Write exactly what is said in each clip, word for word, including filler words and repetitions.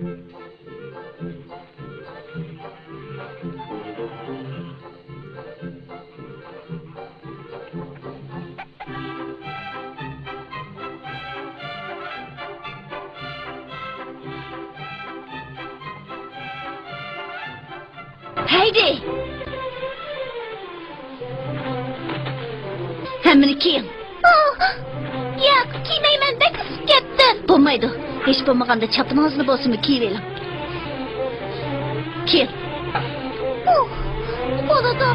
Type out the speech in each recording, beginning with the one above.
ھەيدى! ھەممىنى كىيىڭ. ئاھ! ياق، كىيمەيمەن، بەك ئىسسىپ كەتتىم. بولمايدۇ. ھېچ بولمىغاندا چاپىنىڭىزنى بولسىمۇ كىيىۋېلىڭ. كىيىڭ. ئۇھ، بولىدۇ.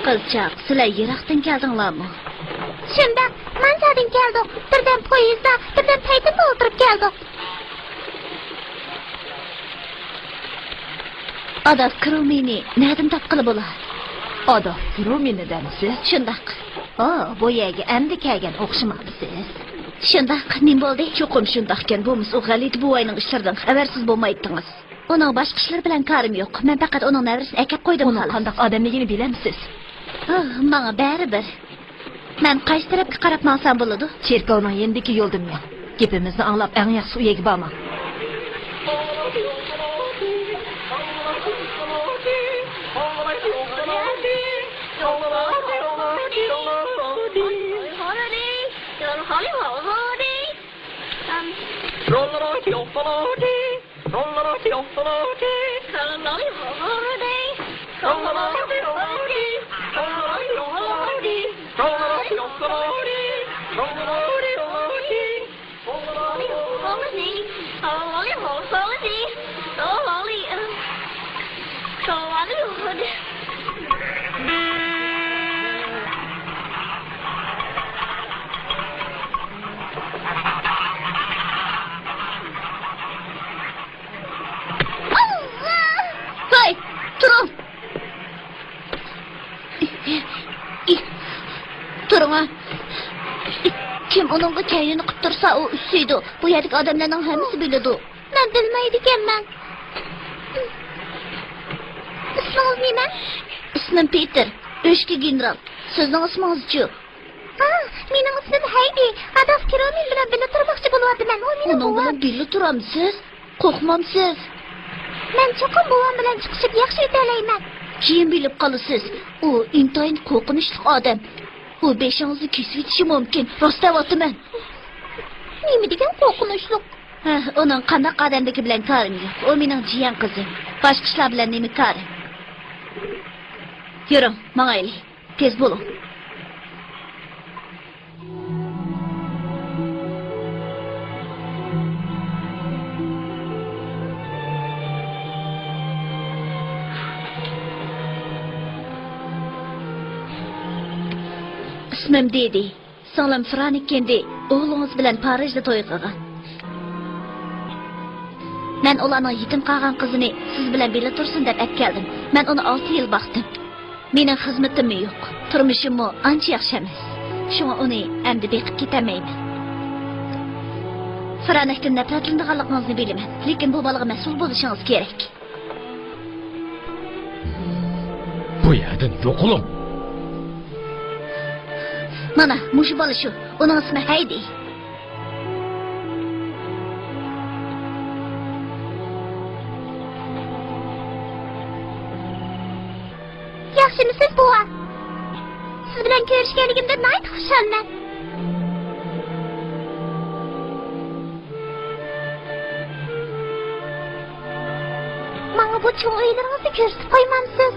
قىزچاق، سىلەر يىراقتىن كەلدىڭلارمۇ؟ شۇنداق، مانجادىن كەلدۇق. بىردەم پويىزدا، بىردەم پەيتۇندا ئولتۇرۇپ كەلدۇق. ئاداف كرومىنى نەدىن تاپقىلى بولا؟ ئاداف كرومىنى دەمسىز؟ شۇنداق. ئا، بۇ يەرگە ئەمدى كەلگەن ئوخشىمامسىز؟ شۇنداق، نېمە بولدى؟ چوقۇم شۇنداقكەن، بولمىسا ئۇ غەلىتە بوۋاينىڭ ئىشلىرىدىن خەۋەرسىز بولمايتتىڭىز. ئۇنىڭ باشقا ئىشلىرى بىلەن كارىم يوق. مەن پەقەت ئۇنىڭ نەۋرىسىنى ئەكەپ قويدۇم، ئۇنىڭ خالاس. قانداق ئادەملىكىنى بىلەمسىز؟ ئاھ، ماڭا بەرىبىر. مەن قايسى تەرەپكە قاراپ ماڭسام بولىدۇ؟ چېركاۋنىڭ يېنىدىكى يولدىن مېڭىڭ. گېپىمىزنى ئاڭلاپ، ئەڭ ياخشىسى ئۇ يەرگە بارماڭ. ھەي، تۇرۇڭ! تۇرۇڭ ھە! كىم ئۇنىڭغا كەينىنى قىپ تۇرسا، ئۇ ئۈسسىيدۇ. بۇ يەردىكى ئادەملەرنىڭ ھەممىسى بىلىدۇ. مەن بىلمەيدىكەنمەن. ئىسمىڭىز نېمە؟ ئىسمىم پېتېر. ئۆچكە گېنېرال. سىزنىڭ ئىسمىڭىزچۇ؟ ھا، مېنىڭ ئىسمىم ھەيدى. ئاداف كرومىن بىلەن بىللە تۇرماقچى بولۇۋاتىمەن. ئۇ مېنىڭ ئۇنىڭ بوۋام. بىلەن بىللە تۇرامسىز؟ قورقمامسىز؟ مەن چوقۇم بوۋام بىلەن چىقىشىپ ياخشى ئۆتەلەيمەن. كېيىن بىلىپ قالىسىز. ئۇ ئىنتايىن قورقۇنچلۇق ئادەم. ئۇ بېشىڭىزنى كېسىۋېتىشى مۇمكىن. راست دەۋاتىمەن. نېمە دېگەن قورقۇنچلۇق؟ ھە، ئۇنىڭ قانداق ئادەملىكى بىلەن كارىم يوق. ئۇ مېنىڭ جىيەن قىزىم. باشقا ئىشلار بىلەن نېمە كارىم؟ يۈرۈڭ، ماڭايلى. تېز بولۇڭ. ئىسمىم دېدى. سىڭلىم فرانك كېندى ئوغلىڭىز بىلەن پارىژدا توي قىلغان. مەن ئۇلارنىڭ يېتىم قالغان قىزىنى سىز بىلەن بىللە تۇرسۇن دەپ ئەپكەلدىم. مەن ئۇنى ئالتە يىل باقتىم. مېنىڭ خىزمىتىممۇ يوق، تۇرمۇشۇممۇ ئانچە ياخشى ئەمەس. شۇڭا ئۇنى ئەمدى بېقىپ كېتەلمەيمەن. فرانكتىن نەپرەتلىنىدىغانلىقىڭىزنى بىلىمەن، لېكىن بۇ بالىغا مەسئۇل بولۇشىڭىز كېرەك. بۇ يەردىن يوقىلىڭ! مانا، مۇشۇ بالا شۇ. ئۇنىڭ ئىسمى ھەيدى. ياخشىمۇسىز، بوۋا؟ سىز بىلەن كۆرۈشكەنلىكىمدىن ناھايىتى خۇشالمەن. ماڭا بۇ چوڭ ئۆيلىرىڭىزنى كۆرسىتىپ قويمامسىز؟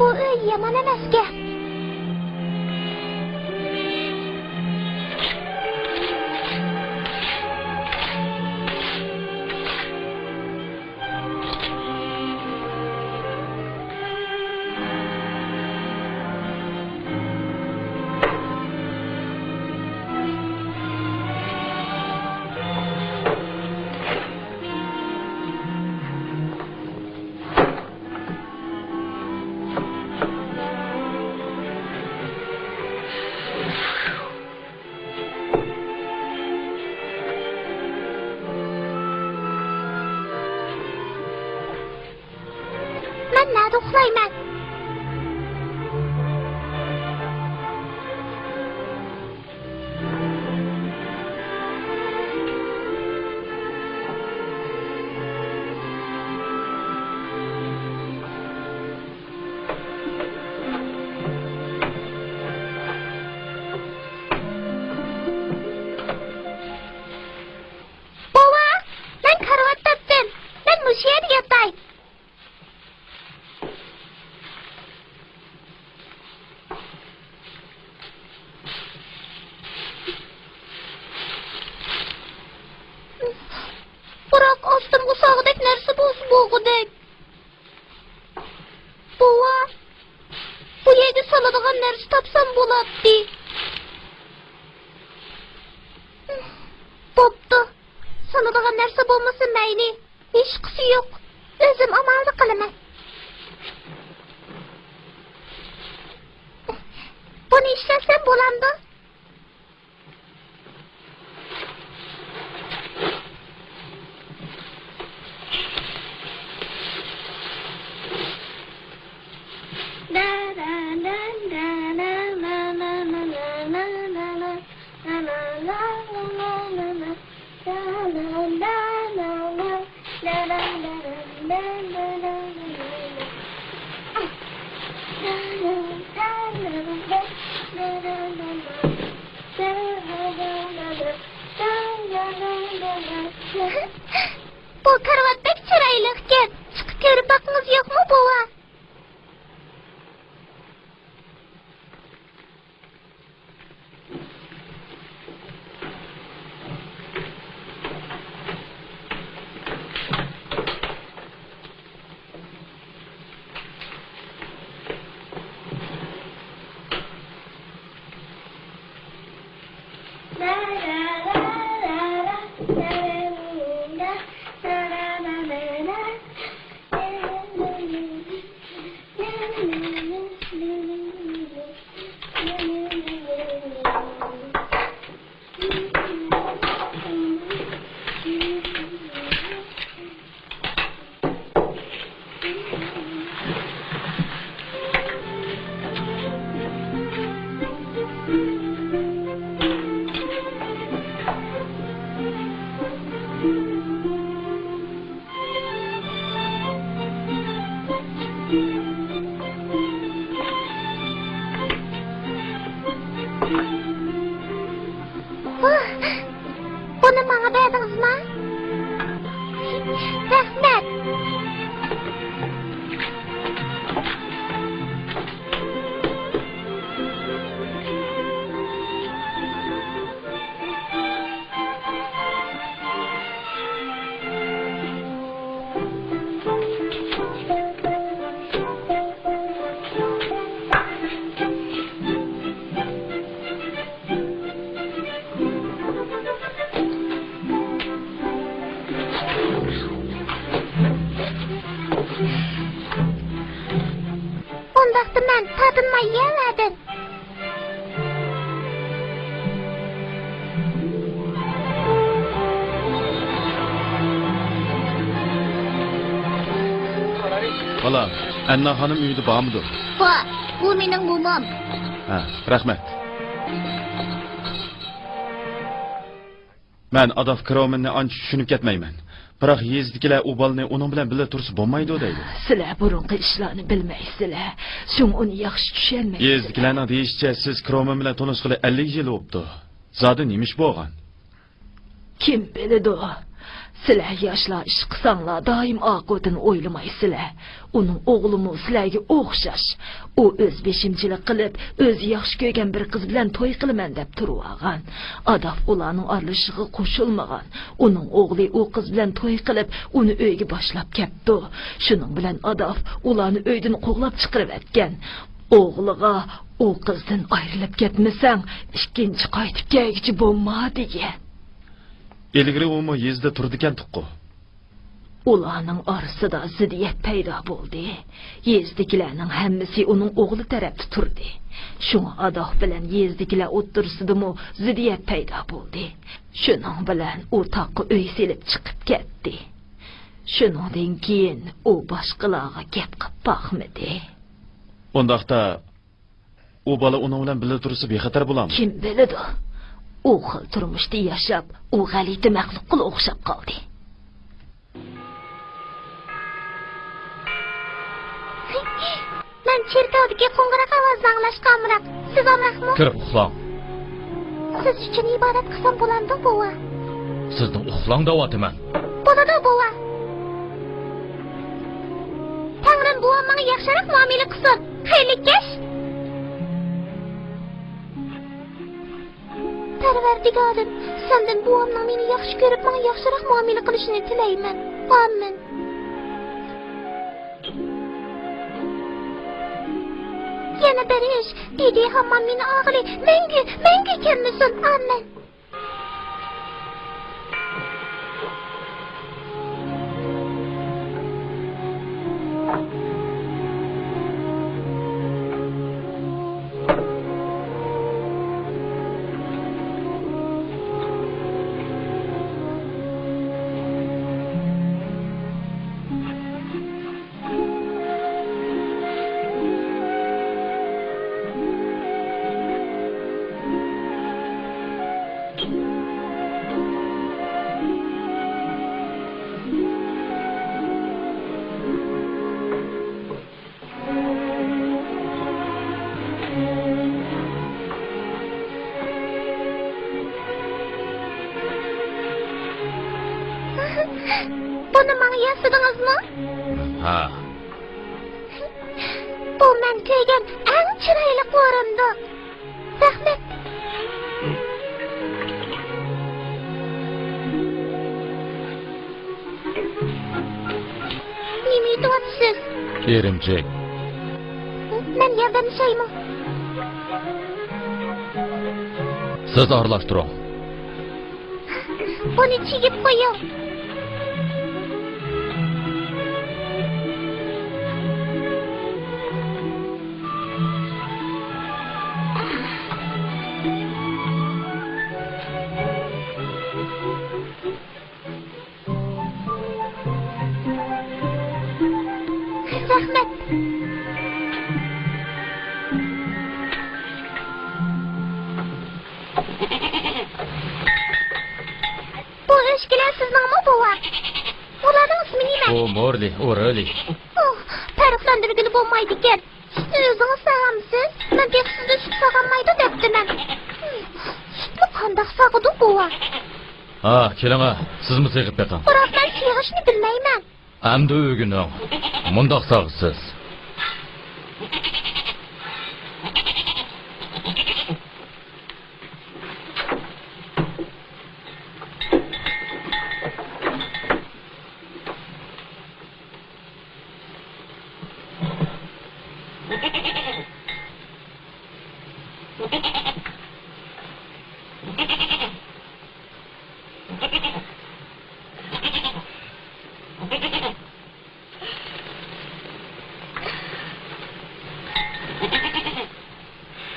بۇ ئۆي يامان ئەمەسكەن. ئۇخلايمەن. بوۋا، مەن كارىۋات تاپتىم. مەن مۇشۇ يەردە ياتاي. بىراق ئاستىمغا سالغۇدەك نەرسە بولسا بولغۇدەك. بوۋا، بۇ يەرگە سالىدىغان نەرسە تاپسام بولاتتى. بوپتۇ، سالىدىغان نەرسە بولمىسا مەيلى. ھېچقىسى يوق. ئۆزۈم ئامالنى قىلىمەن. بۇنى ئىشلەتسەم بولامدۇ؟ بۇ كارىۋات بەك چىرايلىقكەن. چىقىپ كۆرۈپ باققىڭىز يوقمۇ، بوۋا؟ بۇنى ماڭا بەردىڭىزما؟ رەھمەت. ئۇنداقتا مەن تارتىنماي يەۋەردىم. بالام، ئەننا خانىم ئۆيدە بارمىدۇ؟ بار، بۇ مېنىڭ مومام. ھە، رەھمەت. مەن ئاداف كرومېننى ئانچە چۈشىنىپ كەتمەيمەن. بىراق يېزىدىكىلەر ئۇ بالىنى ئۇنىڭ بىلەن بىللە تۇرسا بولمايدۇ دەيدۇ. سىلەر بۇرۇنقى ئىشلارنى بىلمەيسىلەر. شۇڭا ئۇنى ياخشى چۈشەنمەيسىلەر. يېزىدىكىلەرنىڭ دېيىشىچە، سىز كرومېن بىلەن تونۇشقىلى ئەللىك يىل بوپتۇ. زادى نېمە ئىش بولغان؟ كىم بىلىدۇ؟ سىلەر ياشلار ئىش قىلساڭلار دائىم ئاقىۋىتىنى ئويلىمايسىلەر. ئۇنىڭ ئوغلىمۇ سىلەرگە ئوخشاش. ئۇ ئۆز بېشىمچىلىق قىلىپ، ئۆزى ياخشى كۆرگەن بىر قىز بىلەن توي قىلىمەن دەپ تۇرۇۋالغان. ئاداف ئۇلارنىڭ ئارىلىشىشىغا قوشۇلمىغان. ئۇنىڭ ئوغلى ئۇ قىز بىلەن توي قىلىپ، ئۇنى ئۆيگە باشلاپ كەپتۇ. شۇنىڭ بىلەن ئاداف ئۇلارنى ئۆيدىن قوغلاپ چىقىرىۋەتكەن. ئوغلىغا، «ئۇ قىزدىن ئايرىلىپ كەتمىسەڭ، ئىككىنچى قايتىپ كەلگۈچى بولما» دېگەن. ئىلگىرى ئۇمۇ يېزىدا تۇرىدىكەنتۇققۇ؟ ئۇلارنىڭ ئارىسىدا زىددىيەت پەيدا بولدى. يېزىدىكىلەرنىڭ ھەممىسى ئۇنىڭ ئوغلى تەرەپتە تۇردى. شۇڭا ئاداف بىلەن يېزىدىكىلەر ئوتتۇرىسىدىمۇ زىددىيەت پەيدا بولدى. شۇنىڭ بىلەن ئۇ تاغقا ئۆي سېلىپ چىقىپ كەتتى. شۇنىڭدىن كېيىن ئۇ باشقىلارغا گەپ قىلىپ باقمىدى. ئۇنداقتا، ئۇ بالا ئۇنىڭ بىلەن بىللە تۇرسا بىخەتەر بولامدۇ؟ كىم بىلىدۇ؟ ئۇ خىل تۇرمۇشتا ياشاپ، ئۇ غەلىتە مەخلۇققىلا ئوخشاپ قالدى. مەن چېركاۋدىكى قوڭغۇراق ئاۋازىنى ئاڭلاشقا ئامراق. سىز ئامراقمۇ؟ كىرىپ ئۇخلاڭ. سىز ئۈچۈن ئىبادەت قىلسام بولامدۇ، بوۋا؟ سىزنى ئۇخلاڭ دەۋاتىمەن. بولىدۇ، بوۋا. تەڭرىم بوۋام ماڭا ياخشىراق مۇئامىلە قىلسۇن. خەيرلىك كەچ. پەرۋەردىگارىم، سەندىن بوۋامنىڭ مېنى ياخشى كۆرۈپ، ماڭا ياخشىراق مۇئامىلە قىلىشىنى تىلەيمەن. ئامىن. يەنە بىر ئىش، دېدى ھامان مېنى ئاغىلى مەڭگۈ، مەڭگۈ كەلمىسۇن. ئامىن. بۇنى ماڭا ياسىدىڭىزمۇ؟ ھە. بۇ مەن كۆرگەن ئەڭ چىرايلىق ئورۇندۇق. رەھمەت. نېمە ئېتىۋاتىسىز؟ ئېرىمچىك. مەن ياردەملىشەيمۇ؟ سىز ئارىلاشتۇرۇڭ. بۇنى چىگىپ قويۇڭ. رەھمەت. بۇ ئۆچكىلەر سىزنىڭمۇ، بوۋا؟ ئۇلارنىڭ ئىسمى نېمە؟ ئۇ مورلى، ئۇ رېلى. ئوھ، پەرقلەندۈرگىلى بولمايدىكەن. سۈتنى ئۆزىڭىز ساغامسىز؟ مەن تېخى سىزدە سۈت ساغالمايدۇ دەپتىمەن. سۈتنى قانداق ساغىدۇ، بوۋا؟ ھا، كېلىڭە، سىزمۇ سېغىپ بېقىڭ. بىراق مەن سېغىشنى بىلمەيمەن. ئەمدى ئۆگىنىڭ. مۇنداق ساغىسىز.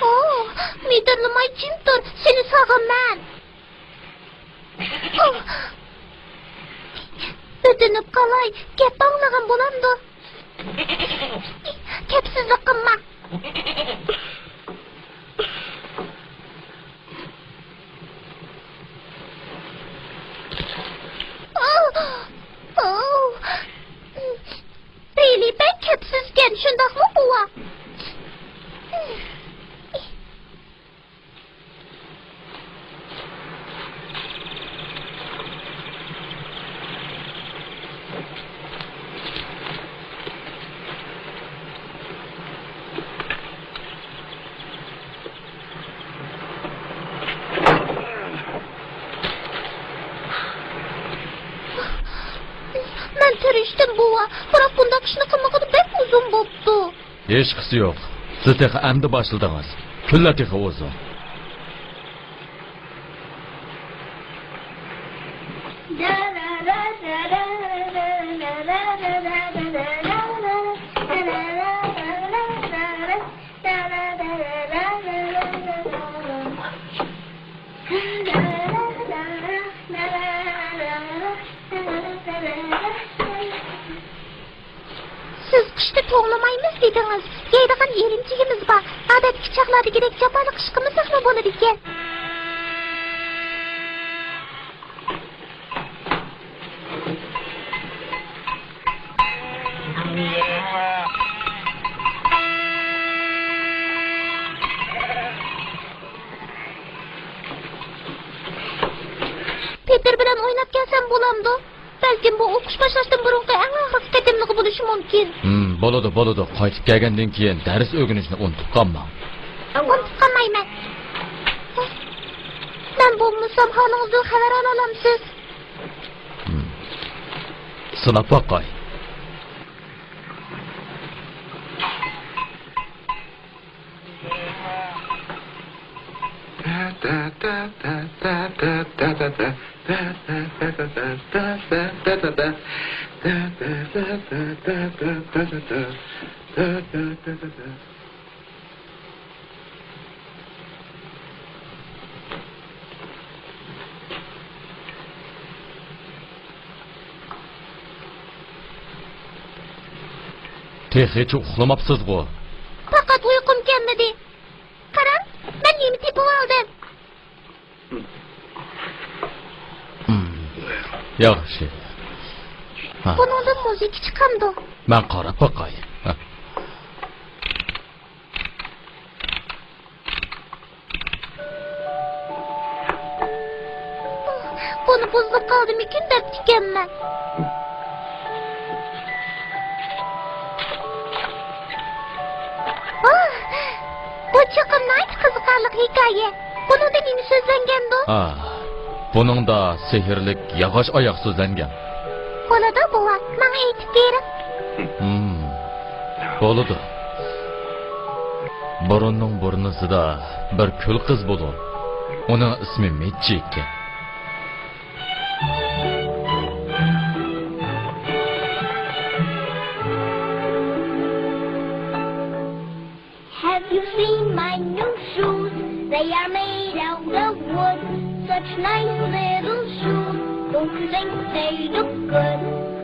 ئوھ، مىدىرلىماي جىم تۇر، سېنى ساغىمەن. ئوھ. ئۆتۈنۈپ قالاي، گەپ ئاڭلىغىن بولامدۇ؟ كەپسىزلىك قىلما. ئوھ! ئوھ! رېلى بەك كەپسىزكەن، شۇنداقمۇ، بوۋا؟ مەن تىرىشتىم، بوۋا، بىراق بۇنداق ئىشنى قىلمىغىلى بەك ئۇزۇن بوپتۇ. ھېچقىسى يوق. سىز تېخى ئەمدى باشلىدىڭىز. كۈنلەر تېخى ئۇزۇن. قىشتا توڭلىمايمىز دېدىڭىز. يەيدىغان ئېرىنچىكىمىز بار. ئادەتتىكى چاغلاردىكىدەك جاپالىق ئىش قىلمىساقمۇ بولىدىكەن. پېتىر بىلەن ئويناپ كەلسەم بولامدۇ؟ بەلكىم بۇ ئوقۇش باشلاشتىن بۇرۇنقى ئەڭ ئاخىرقى قېتىملىقى بولۇشى مۇمكىن. ھىم، بولىدۇ، بولىدۇ. قايتىپ كەلگەندىن كېيىن دەرس ئۆگىنىشنى ئۇنتۇپ قالماڭ. ئۇنتۇپ قالمايمەن. مەن بولمىسام ھالىڭىزدىن خەۋەر ئالالامسىز؟ ھىم. سىناپ باقاي. تېخىچە ئۇخلىماپسىزغۇ؟ پەقەت ئۇيقۇم كەلمىدى. قاراڭ، مەن نېمە تېپىۋالدىم. ھىم. ياخشى. ھا. بۇنىڭدىن مۇزىكا چىقامدۇ؟ مەن قاراپ باقاي. ھا. بۇنى بۇزۇلۇپ قالدىمىكىن دەپتىكەنمەن. ئاھ، بۇ چوقۇم ناھايىتى قىزىقارلىق ھېكايە. بۇنىڭدا نېمە سۆزلەنگەندۇ؟ ھا، بۇنىڭدا سېھىرلىك ياغاچ ئاياغ سۆزلەنگەن. بولىدۇ، بوۋا، ماڭا ئېيتىپ بېرىڭ. ھىم، بولىدۇ. بۇرۇننىڭ بۇرنىسىدا بىر كۈل قىز بولۇر. ئۇنىڭ ئىسمى مىچچى ئىكەن. Have you seen my new shoes? They are made out of wood. Such nice little shoes. Don't you think they look good?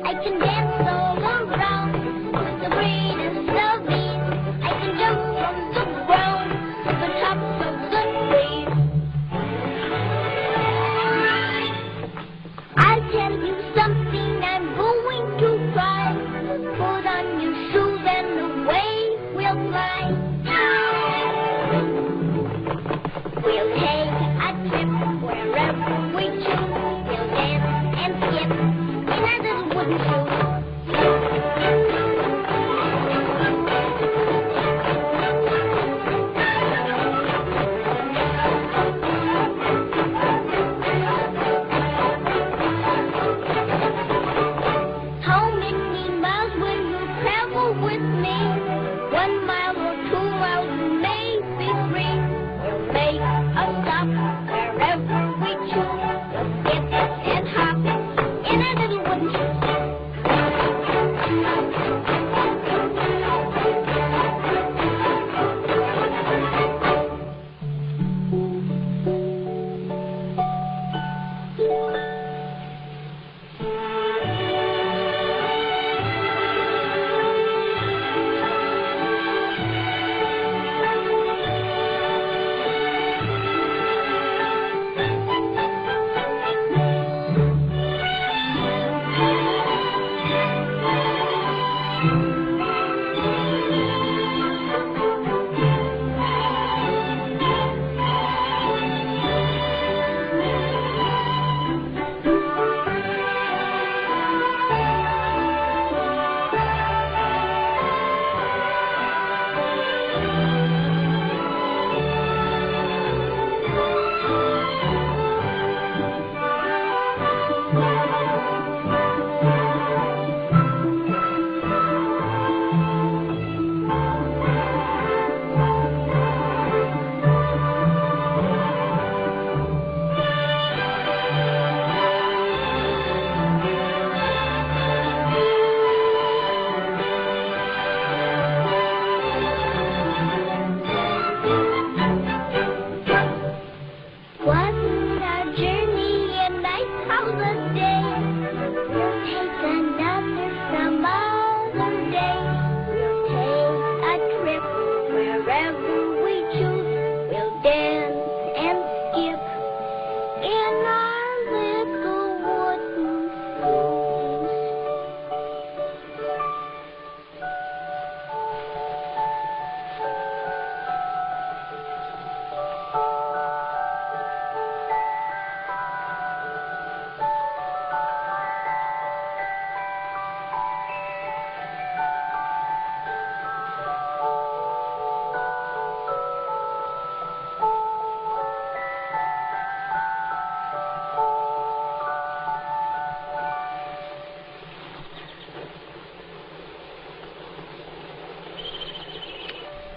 I can dance all around with the prettiest of ease. I can jump from the ground to the tops of the trees. I'll tell you something, I'm going to try. Put on your shoes and away we'll fly. We'll take a trip wherever we choose. We'll dance and skip in our little wooden shoes. How many miles will you travel with me? One mile or two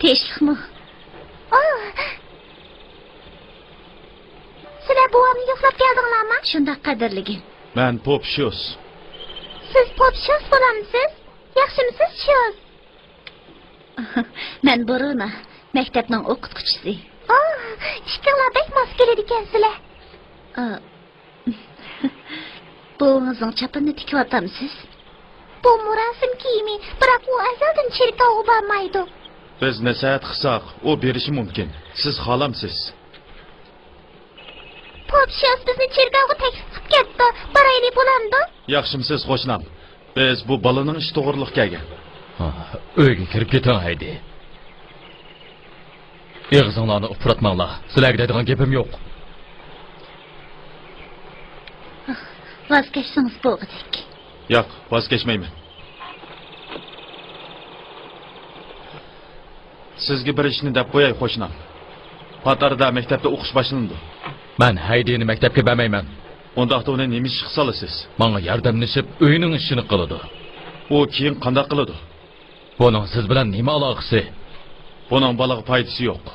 تىنچلىقمۇ؟ ئا! سىلەر بوۋامنى يوقلاپ كەلدىڭلارمۇ؟ شۇنداق، قەدىرلىگىن. مەن پوپشۇس. سىز پوپشۇس بولامسىز؟ ياخشىمسىز، شۇس؟ مەن بۇرۇنا، مەكتەپنىڭ ئوقۇتقۇچىسى. ئا، ئىككىڭلار بەك ماس كېلىدىكەنسىلەر. ئا، بوۋىڭىزنىڭ چاپىنىنى تىكىۋاتامسىز؟ بۇ مۇراسىم كىيىمى، بىراق ئۇ ئەزەلدىن چېركاۋغا بارمايدۇ. بىز نەسىھەت قىلساق، ئۇ بېرىشى مۇمكىن. سىز خالامسىز؟ پوپشۇس بىزنى چېركاۋغا تەكلىپ قىلىپ كەپتۇ. بارايلى بولامدۇ؟ ياخشىمسىز، قوشنام؟ بىز بۇ بالىنىڭ ئىشى توغرىلىق كەلگەن. ھا، ئۆيگە كىرىپ كېتىڭ، ھەيدى. ئېغىزىڭلارنى ئۇپراتماڭلار. سىلەرگە دەيدىغان گېپىم يوق. ۋاز كەچسىڭىز بولغۇدەك. ياق، ۋاز كەچمەيمەن. سىزگە بىر ئىشنى دەپ قوياي، قوشنام. پات ئارىدا مەكتەپتە ئوقۇش باشلىنىدۇ. مەن ھەيدىنى مەكتەپكە بەرمەيمەن. ئۇنداقتا ئۇنى نېمە ئىش قىلسالىسىز؟ ماڭا ياردەملىشىپ، ئۆينىڭ ئىشىنى قىلىدۇ. ئۇ كېيىن قانداق قىلىدۇ؟ بۇنىڭ سىز بىلەن نېمە ئالاقىسى؟ بۇنىڭ بالىغا پايدىسى يوق.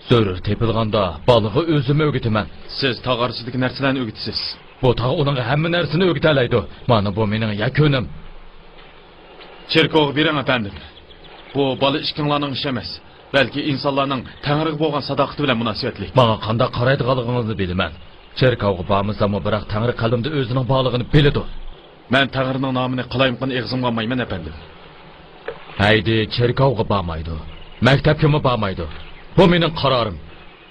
زۆرۈر تېپىلغاندا بالىغا ئۆزۈم ئۆگىتىمەن. سىز تاغ ئارىسىدىكى نەرسىلەرنى ئۆگىتىسىز. بۇ تاغ ئۇنىڭغا ھەممە نەرسىنى ئۆگىتەلەيدۇ. مانا بۇ مېنىڭ يەكۈنۈم. چېركاۋغا بېرىڭ، ئەپەندىم. بۇ بالا ئىككىڭلارنىڭ ئىشى ئەمەس، بەلكى ئىنسانلارنىڭ تەڭرىگە بولغان ساداقىتى بىلەن مۇناسىۋەتلىك. ماڭا قانداق قارايدىغانلىقىڭىزنى بىلىمەن. چېركاۋغا بارمىساممۇ، بىراق تەڭرى قەلبىمدە ئۆزىنىڭ بارلىقىنى بىلىدۇ. مەن تەڭرىنىڭ نامىنى قالايمىقان ئېغىزىمغا ئالمايمەن، ئەپەندىم. ھەيدى چېركاۋغا بارمايدۇ. مەكتەپكىمۇ بارمايدۇ. بۇ مېنىڭ قارارىم.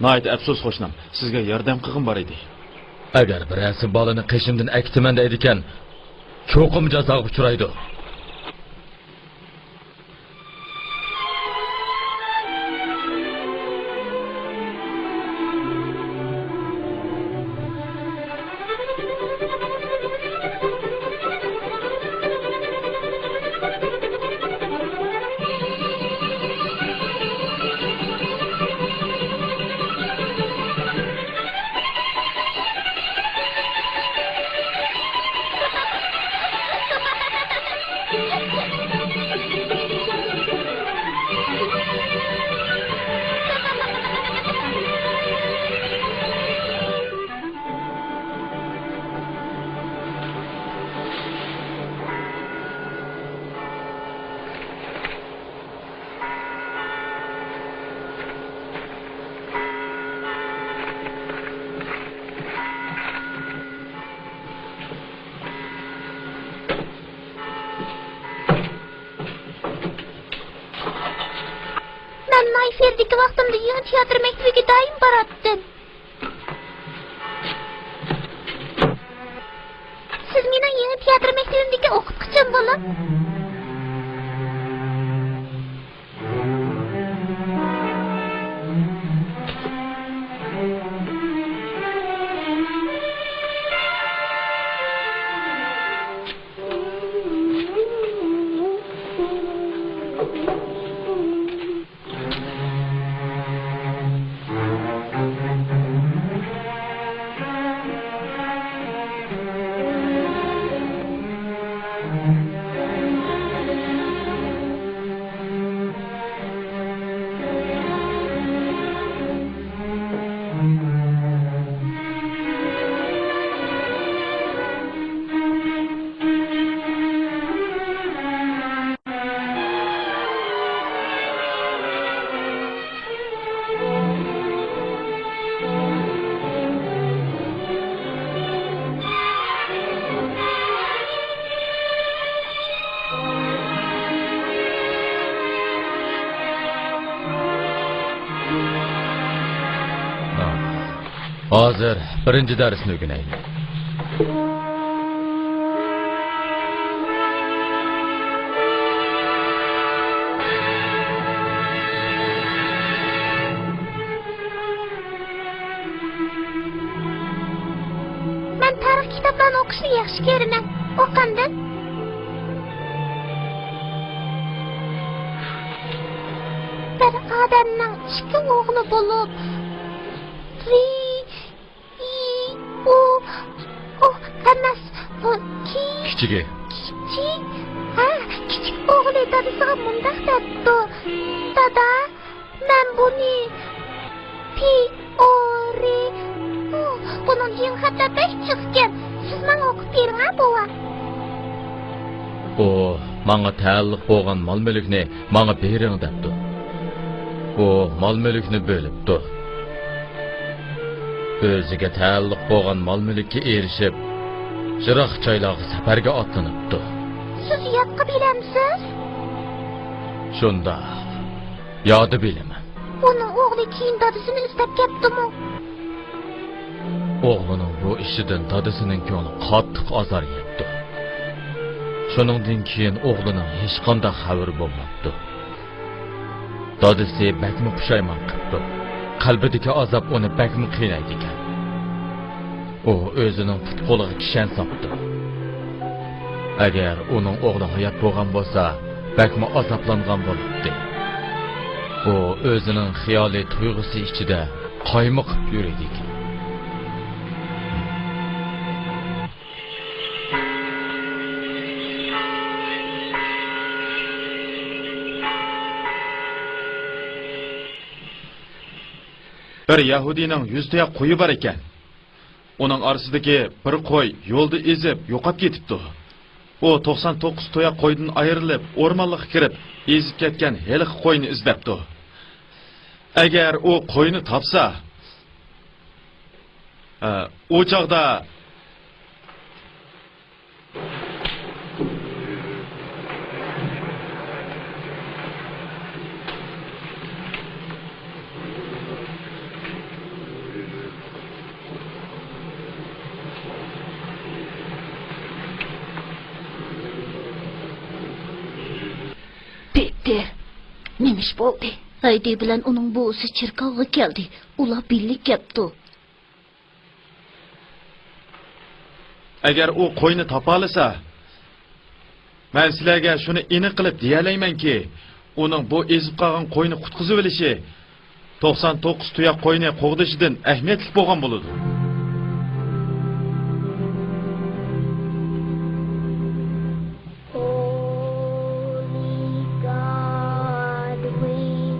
ناھايىتى ئەپسۇس، قوشنام. سىزگە ياردەم قىلغۇم بار ئىدى. ئەگەر بىرەرسى بالىنى قېشىمدىن ئەكېتىمەن دەيدىكەن، چوقۇم جازاغا ئۇچرايدۇ. مەن نايفېردىكى ۋاقتىمدا يېڭى تىياتىر مەكتىۋىگە دائىم باراتتىم. سىز مېنىڭ يېڭى تىياتىر مەكتىۋىمدىكى ئوقۇتقۇچىم بولۇڭ. ھازىر بىرىنچى دەرسنى ئۆگىنەيلى. مەن تارىخ كىتابلارنى ئوقۇشنى ياخشى كۆرىمەن. ئوقۇڭدىن. بىر ئادەمنىڭ ئىككى ئوغلى بولۇپ، رى، ئى، ئۇ، ئۇ ئەمەس، ئۇ كى-، كىچىكى. كىچىك، ھە، كىچىك ئوغلى دادىسىغا مۇنداق دەپتۇ: «دادا، مەن بۇنى پىئورى، بۇنىڭ يېڭى خەتلەر بەك جىقكەن، سىز ماڭا ئوقۇپ بېرىڭە، بوۋا.» ئۇ ماڭا تەئەللۇق بولغان مال-مۈلۈكنى ماڭا بېرىڭ دەپتۇ. ئۇ مال-مۈلۈكنى بۆلۈپتۇ. ئۆزىگە تەئەللۇق بولغان مال-مۈلۈككە ئېرىشىپ، يىراق جايلارغا سەپەرگە ئاتلىنىپتۇ. سىز يادقا بىلەمسىز؟ شۇنداق، يادى بىلىمەن. ئۇنىڭ ئوغلى كېيىن دادىسىنى ئىزدەپ كەپتىمۇ؟ ئوغلىنىڭ بۇ ئىشىدىن دادىسىنىڭ كۆڭلى قاتتىق ئازار يەپتۇ. شۇنىڭدىن كېيىن ئوغلىنىڭ ھېچقانداق خەۋىرى بولماپتۇ. دادىسى بەكمۇ پۇشايمان قىپتۇ. قەلبىدىكى ئازاب ئۇنى بەكمۇ قىينايدىكەن. ئۇ ئۆزىنىڭ پۇت-قولىغا كىشەن ساپتۇ. ئەگەر ئۇنىڭ ئوغلى ھايات بولغان بولسا، بەكمۇ ئازابلانغان بولاتتى. ئۇ ئۆزىنىڭ خىيالىي تۇيغۇسى ئىچىدە قايمۇقۇپ يۈرىدىكەن. بىر يەھۇدىينىڭ يۈز تۇياق قويى بار ئىكەن. ئۇنىڭ ئارىسىدىكى بىر قوي يولدا ئېزىپ يوقاپ كېتىپتۇ. ئۇ توقسان توققۇز تۇياق قويدىن ئايرىلىپ، ئورمانلىققا كىرىپ، ئېزىپ كەتكەن ھېلىقى قوينى ئىزدەپتۇ. ئەگەر ئۇ قوينى تاپسا، ئە، ئۇ چاغدا پېتېر، نېمە ئىش بولدى؟ ھەيدى بىلەن ئۇنىڭ بوۋىسى چېركاۋغا كەلدى. ئۇلار بىللە كەپتۇ. ئەگەر ئۇ قوينى تاپالىسا، مەن سىلەرگە شۇنى ئېنىق قىلىپ دېيەلەيمەنكى، ئۇنىڭ بۇ ئېزىپ قالغان قوينى قۇتقۇزۇۋېلىشى توقسان توققۇز تۇياق قوينى قوغدىشىدىن ئەھمىيەتلىك بولغان بولىدۇ. Holy God, we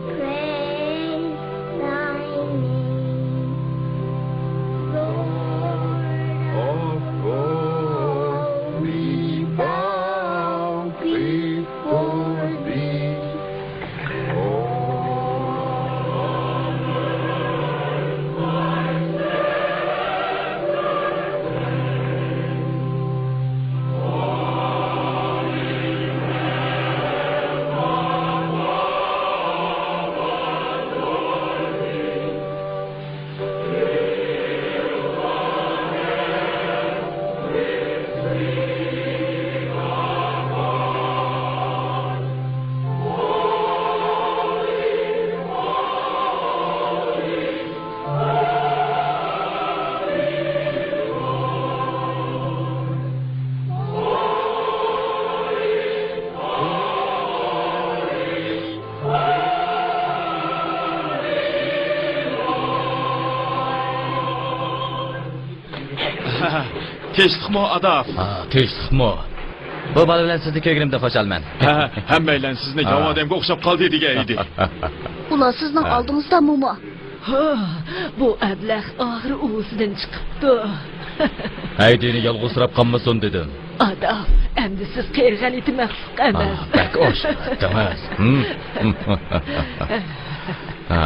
praise thy name. Lord of all, we bow before thee. تىنچلىقمۇ، ئاداف؟ ھا، تىنچلىقمۇ؟ بۇ بالا بىلەن سىزنى كۆرگىنىمدىن خۇشالمەن. ھە، ھەممەيلەن سىزنى ھا. ياۋا ئادەمگە ئوخشاپ قالدى دېگەن ئىدى. ئۇلار سىزنىڭ ھە. ئالدىڭىزدا، موما. ھا، بۇ ئەبلەخ ئاخىرى ئۇۋىسىدىن چىقىپتۇ. ھەيدىنى يالغۇزسىراپ قالمىسۇن دېدىم. ئاداف، ئەمدى سىز قېرى غەلىتە مەخلۇق ئەمەس. ھا، بەك ئوخشاۋەتتىڭىز. ھىم؟ ھا.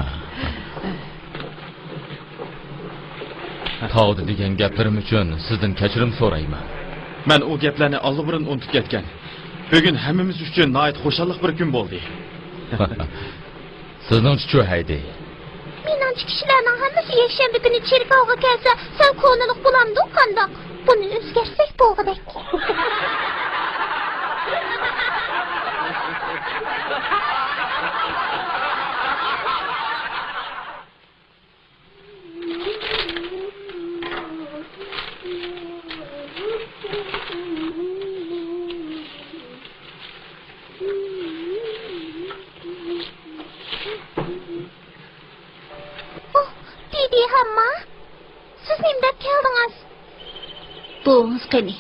تاغدا دېگەن گەپلىرىم ئۈچۈن سىزدىن كەچۈرۈم سورايمەن. مەن ئۇ گەپلەرنى ئاللىبۇرۇن ئۇنتۇپ كەتكەن. بۈگۈن ھەممىمىز ئۈچۈن ناھايىتى خۇشاللىق بىر كۈن بولدى. سىزنىڭچە چۇ ھەيدى؟ مېنىڭچە كىشىلەرنىڭ ھەممىسى يەكشەنبە كۈنى چېركاۋغا كەلسە، سەل كونىلىق بولامدۇ قانداق؟ بۇنى ئۆزگەرتسەك بولغۇدەك. ئوھ، بىبى ھامما، سىز نېمە دەپ كەلدىڭىز؟ بوۋىڭىز قېنى؟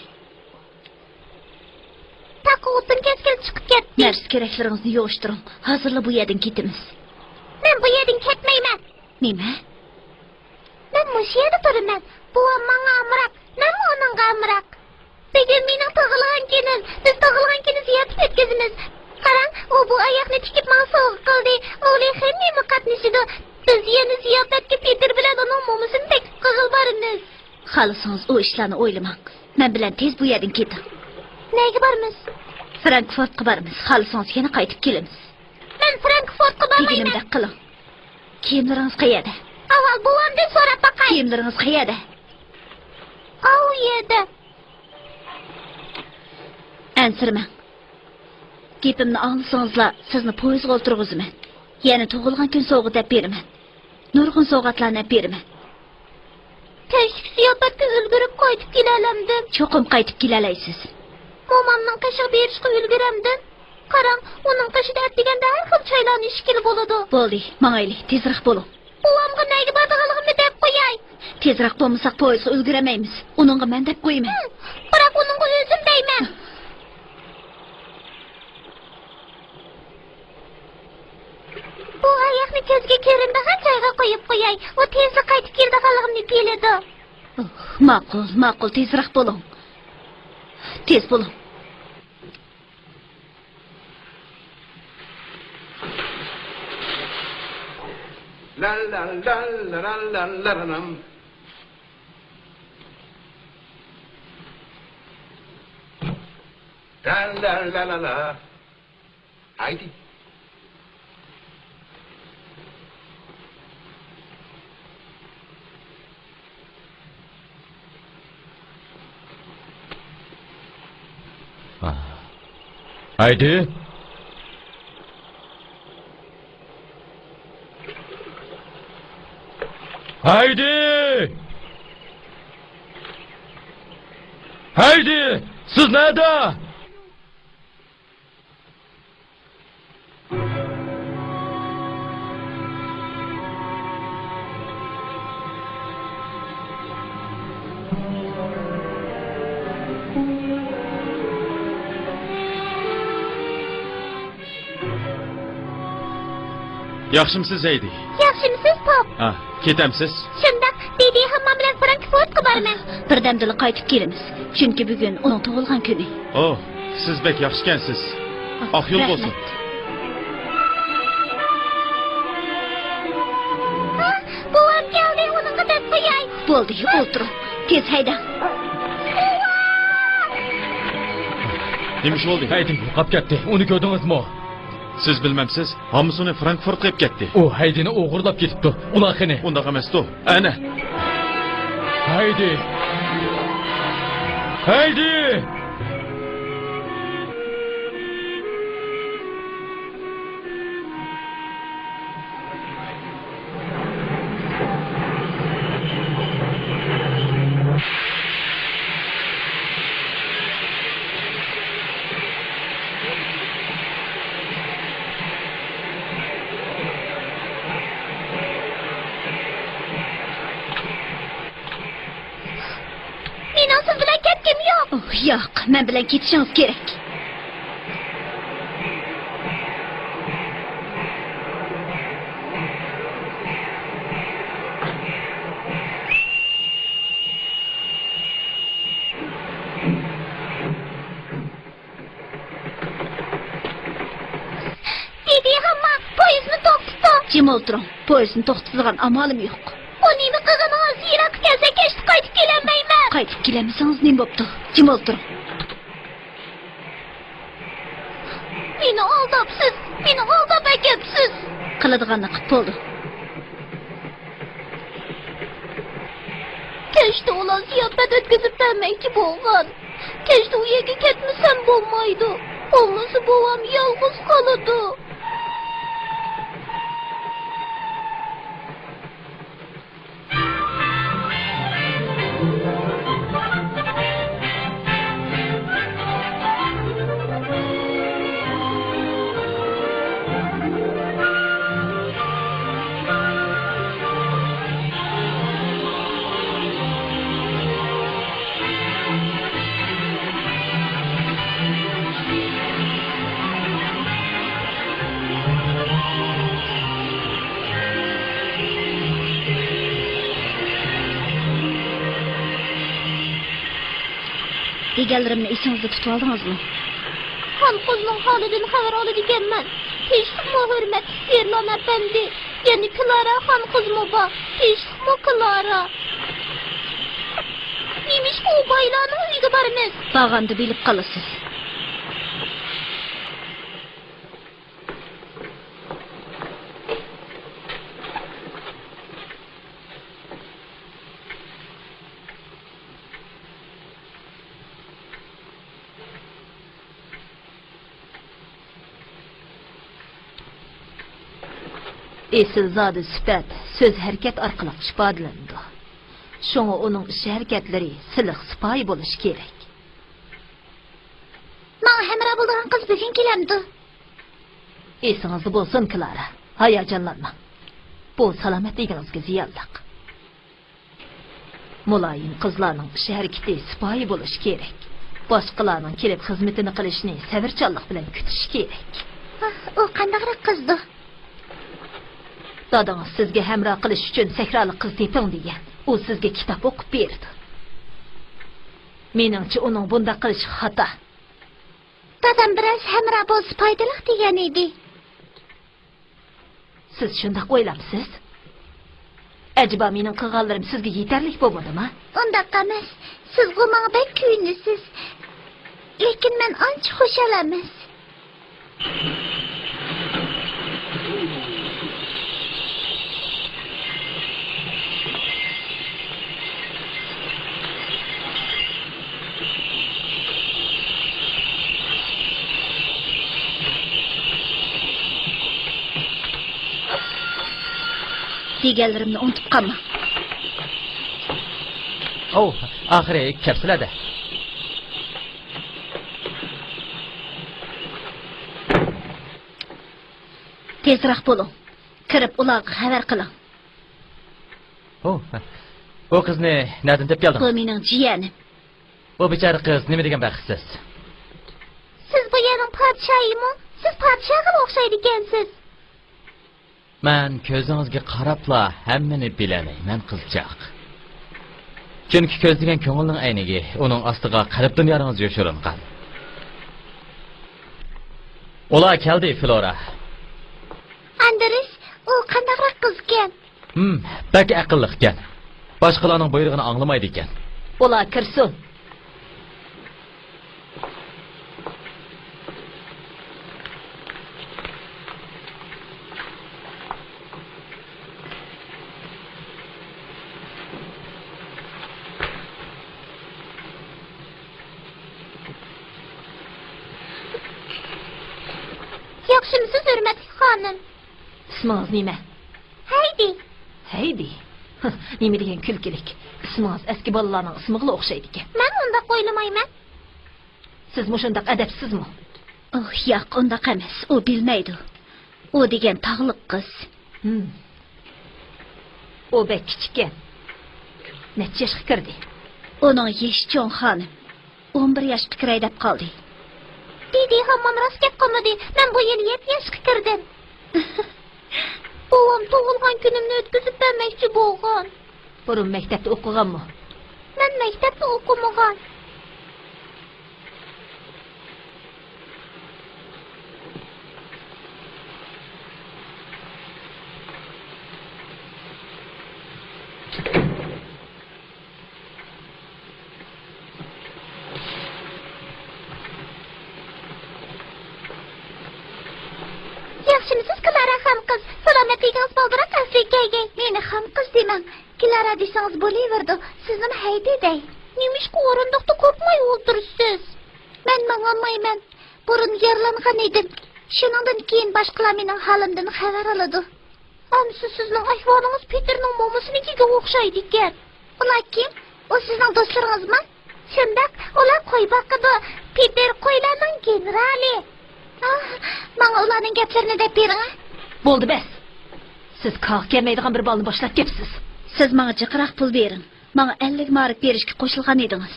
تاقىۋۇتتىن كەچكىلى چىقىپ نەرسە-كېرەكلىرىڭىزنى يىغىشتۇرۇڭ. ھازىرلا بۇ يەردىن كېتىمىز. مەن بۇ يەردىن كەتمەيمەن. نېمە؟ مەن مۇشۇ يەردە تۇرىمەن. بوۋام ماڭا ئامراق، مەنمۇ ئۇنىڭغا ئامراق. بۈگۈن مېنىڭ تۇغۇلغان كۈنۈم. بىز تۇغۇلغان كۈنى زىياپەت ئۆتكۈزىمىز. قاراڭ، ئۇ بۇ ئاياغنى تىكىپ ماڭا سوۋغا قىلدى. ئۇ ھەممىمۇ قاتنىشىدۇ. بىز يەنە زىياپەتكە پېتىر بىلەن ئۇنىڭ مومىسىنى تەكلىپ قىلغىلى بارىمىز. خالىسىڭىز ئۇ ئىشلارنى ئويلىماڭ. مەن بىلەن تېز بۇ يەردىن كېتىڭ. نەگە بارىمىز؟ فرانكفورتقا بارىمىز. خالىسىڭىز يەنە قايتىپ كېلىمىز. مەن فرانكفورتقا بارمايمەن. دېگىنىمدەك قىلىڭ. كىيىملىرىڭىز قەيەردە؟ ئاۋۋال بوۋامدىن سوراپ باقاي. كىيىملىرىڭىز قەيەردە؟ ئاۋۇ يەردە. ئەنسىرىمەڭ. گېپىمنى ئاڭلىسىڭىزلا، سىزنى پويىزغا ئولتۇرغۇزىمەن. يەنە تۇغۇلغان كۈن سوۋغا دەپ بېرىمەن. نۇرغۇن سوۋغاتلارنى ئەپ بېرىمەن. كەچلىك زىياپەتكە ئۈلگۈرۈپ قايتىپ كېلەلەمدىم؟ چوقۇم قايتىپ كېلەلەيسىز. مومامنىڭ قېشىغا بېرىشقا ئۈلگۈرەمدىم؟ قاراڭ، ئۇنىڭ قېشىدا ئەتىگەندە ھەر خىل چايلارنى ئىچكىلى بولىدۇ. بولدى، ماڭايلى، تېزرەك بولۇڭ. بوۋامغا نەگە بارىدىغانلىقىمنى دەپ قوياي. تېزرەك بولمىساق پويىزغا ئۈلگۈرەلمەيمىز. ئۇنىڭغا مەن دەپ قويىمەن. ھىم، بىراق ئۇنىڭغا ئۆزۈم دەيمەن. بۇ ئاياغنى كۆزگە كۆرۈنىدىغان جايغا قويۇپ قوياي. ئۇ تېزلا قايتىپ كېلىدىغانلىقىمنى بىلىدۇ. ئۇھ، ماقۇل، ماقۇل، تېزرەك بولۇڭ. تېز بولۇڭ. لا لا لا لا لا لا لا. لا لا لا لا لا. ھەيدى. ھەيدى. ھەيدى! ھەيدى! سىز نەدە؟ ياخشىمسىز، ھەيدى؟ ياخشىمسىز، پوپ؟ ھا، كېتەمسىز؟ شۇنداق، دېدى ھاممام بىلەن فرانكفورتقا بارىمەن. بىردەمدىلا قايتىپ كېلىمىز، چۈنكى بۈگۈن ئۇنىڭ تۇغۇلغان كۈنى. ئوھ، سىز بەك ياخشىكەنسىز. ئاق يول بولسۇن. رەھمەت. ھا، بوۋام كەلدى، ئۇنىڭغا دەپ قوياي. بولدى، ئولتۇرۇڭ. تېز ھەيدەڭ. نېمە ئىش بولدى؟ ھەيدى، يوقاپ كەتتى. ئۇنى كۆردىڭىزمۇ؟ سىز بىلمەمسىز؟ ھاممىسى ئۇنى فرانكفورتقا ئېلىپ كەتتى. ئۇ ھەيدىنى ئوغرىلاپ كېتىپتۇ. ئۇنداق ئەمەستۇ. ئەنە. ھەيدى. ھەيدى! مېنىڭ سىز بىلەن كەتكۈم يوق. ئوھ، ياق، مەن بىلەن كېتىشىڭىز كېرەك. دېدى ھامما، پويىزنى توختىتىڭ. جىم ئولتۇرۇڭ. پويىزنى توختىتىدىغان ئامالىم يوق. ئۇ نېمە قىلغىنىڭىز؟ يىراققا كەلسەك كەچتە قايتىپ كېلەلمەيمەن. قايتىپ كېلەلمىسىڭىز نېمە بوپتۇ؟ جىم ئولتۇرۇڭ. مېنى ئالداپسىز، مېنى ئالداپ ئەكەپسىز. قىلىدىغاننى قىپ بولدى. كەچتە ئۇلار زىياپەت ئۆتكۈزۈپ بەرمەكچى بولغان. كەچتە ئۇ يەرگە كەتمىسەم بولمايدۇ. بولمىسا بوۋام يالغۇز قالىدۇ. دېگەنلىرىمنى ئېسىڭىزدە تۇتۇۋالدىڭىزمۇ؟ خان قىزنىڭ ھالىدىن خەۋەر ئالىدىكەنمەن. تىنچلىقمۇ، ھۆرمەتلىك سېرلان ئەپەندى؟ يەنە كلارا خان قىزمۇ بار. تىنچلىقمۇ، كلارا؟ نېمىشقا ئۇ بايلارنىڭ ئۆيىگە بارىمىز؟ بارغاندا بىلىپ قالىسىز. ئېسىل زادى سۈپەت سۆز ھەرىكەت ئارقىلىق ئىپادىلىنىدۇ. شۇڭا ئۇنىڭ ئىش ھەرىكەتلىرى سىلىق، سىپايى بولۇشى كېرەك. ماڭا ھەمراھ بولىدىغان قىز بۈگۈن كېلەمدۇ؟ ئېسىڭىزدە بولسۇن، كلارا، ھاياجانلانماڭ. بۇ سالامەتلىكىڭىزگە زىيانلىق. مۇلايىم قىزلارنىڭ ئىش ھەرىكىتى سىپايى بولۇشى كېرەك. باشقىلارنىڭ كېلىپ خىزمىتىنى قىلىشىنى سەۋرچانلىق بىلەن كۈتۈشى كېرەك. ئاھ، ئۇ قانداقراق قىزدۇ؟ دادىڭىز سىزگە ھەمراھ قىلىش ئۈچۈن سەھرالىق قىز تېپىڭ دېگەن. ئۇ سىزگە كىتاب ئوقۇپ بېرىدۇ. مېنىڭچە، ئۇنىڭ بۇنداق قىلىشى خاتا. دادام بىرەرسى ھەمراھ بولسا پايدىلىق دېگەن ئىدى. سىز شۇنداق ئويلامسىز؟ ئەجەبا مېنىڭ قىلغانلىرىم سىزگە يېتەرلىك بولمىدىما؟ ئۇنداق ئەمەس. سىزغۇ ماڭا بەك كۆيۈنىسىز. لېكىن مەن ئانچە خۇشال ئەمەس. دېگەنلىرىمنى ئۇنتۇپ قالما. ئوۋ، ئاخىرى كەپسىلەدە. تېزراق بولۇڭ. كىرىپ ئۇلارغا خەۋەر قىلىڭ. ئوھ، بۇ قىزنى نەدىن تېپىپ كەلدىڭىز؟ بۇ مېنىڭ جىيەنىم. بۇ بىچارە قىز نېمە دېگەن بەختسىز. سىز بۇ يەرنىڭ پادىشاھىمۇ؟ سىز پادىشاھقىلا ئوخشايدىكەنسىز. مەن كۆزىڭىزگە قاراپلا ھەممىنى بىلەلەيمەن، قىزچاق. چۈنكى كۆز دېگەن كۆڭۈلنىڭ ئەينىكى، ئۇنىڭ ئاستىغا قەلب دۇنيالىرىڭىز يوشۇرۇنغان. ئۇلار كەلدى، فلورا. ئاندرېس، ئۇ قانداقراق قىزكەن؟ ھىم، بەك ئەقىللىقكەن. باشقىلارنىڭ بۇيرۇقىنى ئاڭلىمايدىكەن. ئۇلار كىرسۇن. ياخشىمۇسىز، ھۆرمەتلىك خانىم؟ ئىسمىڭىز نېمە؟ ھەيدى. ھەيدى؟ نېمە دېگەن كۈلكىلىك. ئىسمىڭىز ئەسكى بالىلارنىڭ ئىسمىغىلا ئوخشايدىكەن. مەن ئۇنداق ئويلىمايمەن. سىز مۇشۇنداق ئەدەپسىزمۇ؟ ئوھ، ياق، ئۇنداق ئەمەس. ئۇ بىلمەيدۇ. ئۇ دېگەن تاغلىق قىز. ھىم. ئۇ بەك كىچىككەن. نەچچە ياشقا كىردى؟ ئۇنىڭ يېشى چوڭ، خانىم. ئون بىر ياشقا كىرەي دەپ قالدى. دېدى، ھامان راست گەپ قىلمىدى. مەن بۇ يىل يەتتە ياشقا كىردىم. بوۋام تۇغۇلغان كۈنۈمنى ئۆتكۈزۈپ بەرمەكچى بولغان. بۇرۇن مەكتەپتە ئوقۇغانمۇ؟ مەن مەكتەپتە ئوقۇمىغان. ياخشىمۇسىز، كلارا خان قىز؟ سالامەتلىكىڭىز بالدۇرراق ئەسلىگە كەلگەي. مېنى خان قىز دېمەڭ. كلارا دېسىڭىز بولۇۋېرىدۇ. سىزنىمۇ ھەيدى دەي. نېمىشقا ئورۇندۇقتا قورقماي ئولتۇرىسىز؟ مەن ماڭالمايمەن. بۇرۇن يارىلانغان ئىدىم. شۇنىڭدىن كېيىن باشقىلار مېنىڭ ھالىمدىن خەۋەر ئالىدۇ. ئەمىسە سىزنىڭ ئەھۋالىڭىز پېتىرنىڭ مومىسىنىڭكىگە ئوخشايدىكەن. ئۇلار كىم؟ ئۇ سىزنىڭ دوستلىرىڭىزمۇ؟ شۇنداق، ئۇلار قوي باقىدۇ. پېتىر قويلارنىڭ گېنېرالى. ئاھ، ماڭا ئۇلارنىڭ گەپلىرىنى دەپ بېرىڭە. بولدى، بەس. سىز كاغا كەلمەيدىغان بىر بالىنى باشلاپ كەپسىز. سىز ماڭا جىقراق پۇل بېرىڭ. ماڭا ئەللىك مارك بېرىشكە قوشۇلغان ئىدىڭىز.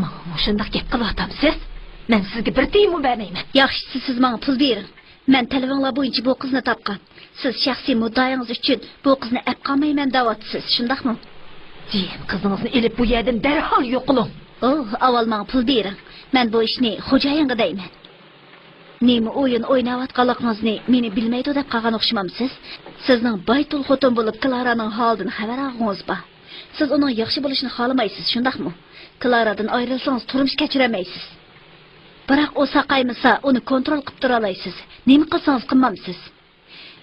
ماڭا مۇشۇنداق گەپ قىلىۋاتامسىز؟ مەن سىزگە بىر تىيىنمۇ بەرمەيمەن. ياخشىسى، سىز ماڭا پۇل بېرىڭ. مەن تەلىپىڭلار بويىچە بۇ قىزنى تاپقان. سىز شەخسىي مۇددىئايىڭىز ئۈچۈن بۇ قىزنى ئەپ قالمايمەن دەۋاتىسىز، شۇنداقمۇ؟ جىيەن قىزىڭىزنى ئېلىپ بۇ يەردىن دەرھال يوقىلىڭ. ئوھ، ئاۋۋال ماڭا پۇل بېرىڭ. مەن بۇ ئىشنى خوجايىنغا دەيمەن. نېمە ئويۇن ئويناۋاتقانلىقىڭىزنى مېنى بىلمەيدۇ دەپ قالغان ئوخشىمامسىز؟ سىزنىڭ بايتۇل خوتۇن بولۇپ، كلارانىڭ ھالىدىن خەۋەر ئالغۇڭىز بار. سىز ئۇنىڭ ياخشى بولۇشىنى خالىمايسىز، شۇنداقمۇ؟ كلارادىن ئايرىلسىڭىز، تۇرمۇش كەچۈرەلمەيسىز. بىراق ئۇ ساقايمىسا، ئۇنى كونترول قىلىپ تۇرالايسىز. نېمە قىلسىڭىز قىلمامسىز؟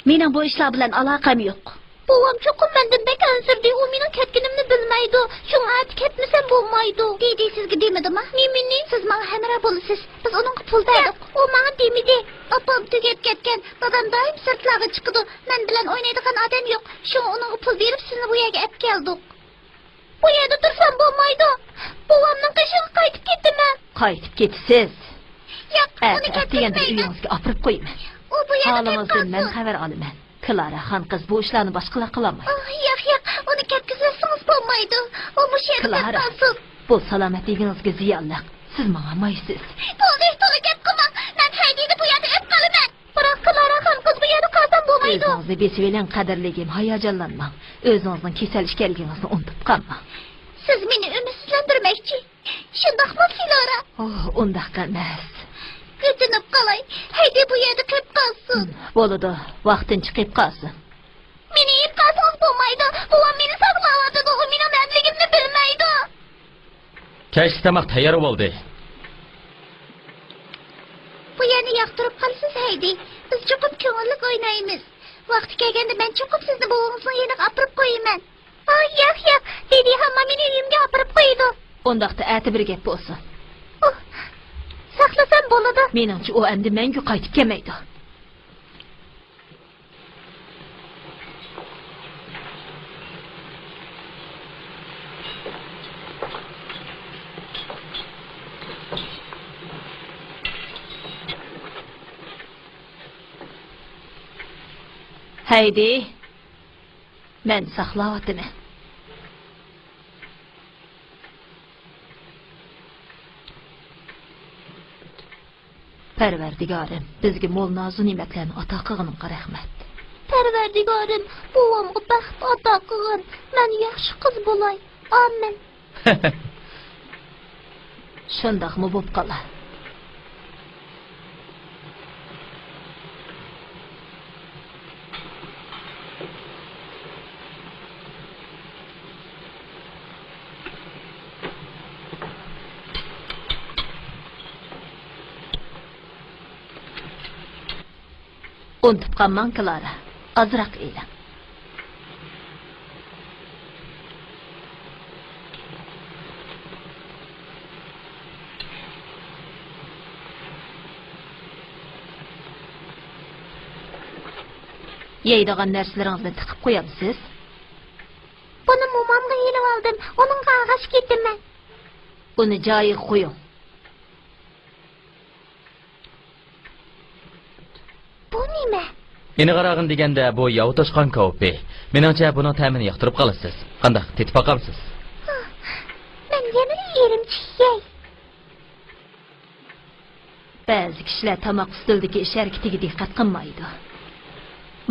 مېنىڭ بۇ ئىشلار بىلەن ئالاقەم يوق. بوۋام چوقۇم مەندىن بەك ئەنسىرىدى، ئۇ مېنىڭ كەتكىنىمنى بىلمەيدۇ. شۇڭا ئەتە كەتمىسەم بولمايدۇ. دېدى سىزگە دېمىدىما؟ نېمىنى؟ سىز ماڭا ھەمراھ بولىسىز. بىز ئۇنىڭغا پۇل بەردۇق. ئۇ ماڭا دېمىدى. ئاپام تۈگەپ كەتكەن. دادام دائىم سىرتلارغا چىقىدۇ. مەن بىلەن ئوينايدىغان ئادەم يوق. شۇڭا ئۇنىڭغا پۇل بېرىپ سىزنى بۇ يەرگە ئەپ كەلدۇق. بۇ يەردە تۇرسام بولمايدۇ. بوۋامنىڭ قېشىغا قايتىپ كېتىمەن. قايتىپ كېتىسىز. ياق، ئۇنى ئەتە ئەتىگەندە كەتكۈزمەيمەن. ئۆيىڭىزگە ئاپىرىپ قويىمەن. ئۇ بۇ يەردە كېلىپ قالسۇن. ھالىڭىزدىن مەن خەۋەر ئالىمەن. كلارا خانقىز بۇ ئىشلارنى باشقىلار قىلالمايدۇ. ئاھ، ياق، ياق، ئۇنى كەتكۈزۈۋەتسىڭىز بولمايدۇ. ئۇ مۇشۇ يەردە كېلىپ قالسۇن. كلارا، بۇ سالامەتلىكىڭىزگە زىيانلىق. سىز ماڭالمايسىز. بولدى، تولا گەپ قىلماڭ. مەن ھەيدىنى بۇ يەردە ئۆپ قالىمەن. بىراق كلارا خانقىز بۇ يەردە قالسام بولمايدۇ. ئۆزىڭىزنى بېسىۋېلىڭ، قەدىرلىكىم، ھاياجانلانماڭ. ئۆزىڭىزنىڭ كېسەل ئىكەنلىكىڭىزنى ئۇنتۇپ قالماڭ. سىز مېنى ئۈمىدسىزلەندۈرمەكچى. شۇنداقمۇ، فلورا؟ ئوھ، ئۇنداق ئەمەس. كۆتۈنۈپ قالاي. ھەيدى بۇ يەردە قېلىپ قالسۇن. ھىم، بولىدۇ، ۋاقتىنچە قېلىپ قالسۇن. مېنى ئېلىپ قالسىڭىز بولمايدۇ. بوۋام مېنى ساقلاۋاتىدۇ، ئۇ مېنىڭ نەملىكىمنى بىلمەيدۇ. كەچلىك تاماق تەييار بولدى. بۇ يەرنى ياقتۇرۇپ قالىسىز، ھەيدى. بىز چوقۇم كۆڭۈللۈك ئوينايمىز. ۋاقتى كەلگەندە مەن چوقۇم سىزنى بوۋىڭىزنىڭ يېنىغا ئاپىرىپ قويىمەن. ئاھ، ياق، ياق. دېدى ھامما مېنى ئۆيۈمگە ئاپىرىپ قويىدۇ. ئۇنداقتا ئەتە بىر گەپ بولسۇن. ئۇھ، ساقلىسام بولىدۇ. مېنىڭچە ئۇ ئەمدى مەڭگۈ قايتىپ كەلمەيدۇ. ھەيدى، مەن ساقلاۋاتىمەن. پەرۋەردىگارىم، بىزگە مول نازۇ نېمەتلەرنى ئاتا قىلغىنىڭغا رەھمەت. پەرۋەردىگارىم، بوۋامغا بەخت ئاتا قىلغىن، مەن ياخشى قىز بولاي. ئامىن. شۇنداقمۇ بوپ قالا. ئۇنتۇپ قالماڭ، كلارا. ئازراق ئېلىڭ. يەيدىغان نەرسىلىرىڭىزنى تىقىپ قويامسىز؟ بۇنى مومامغا ئېلىۋالدىم. ئۇنىڭغا ئاغاش كېتىمەن. ئۇنى جايىغا قويۇڭ. بۇ نېمە؟ ئېنىقراقىنى دېگەندە، بۇ ياۋا توشقان كاۋىپى. مېنىڭچە، بۇنىڭ تەمىنى ياقتۇرۇپ قالىسىز. قانداق، تېتىپ باقامسىز؟ ھا، مەن يەنىلا يېرىمچە يەي. بەزى كىشىلەر تاماق ئۈستىلىدىكى ئىش ھەرىكىتىگە دىققەت قىلمايدۇ.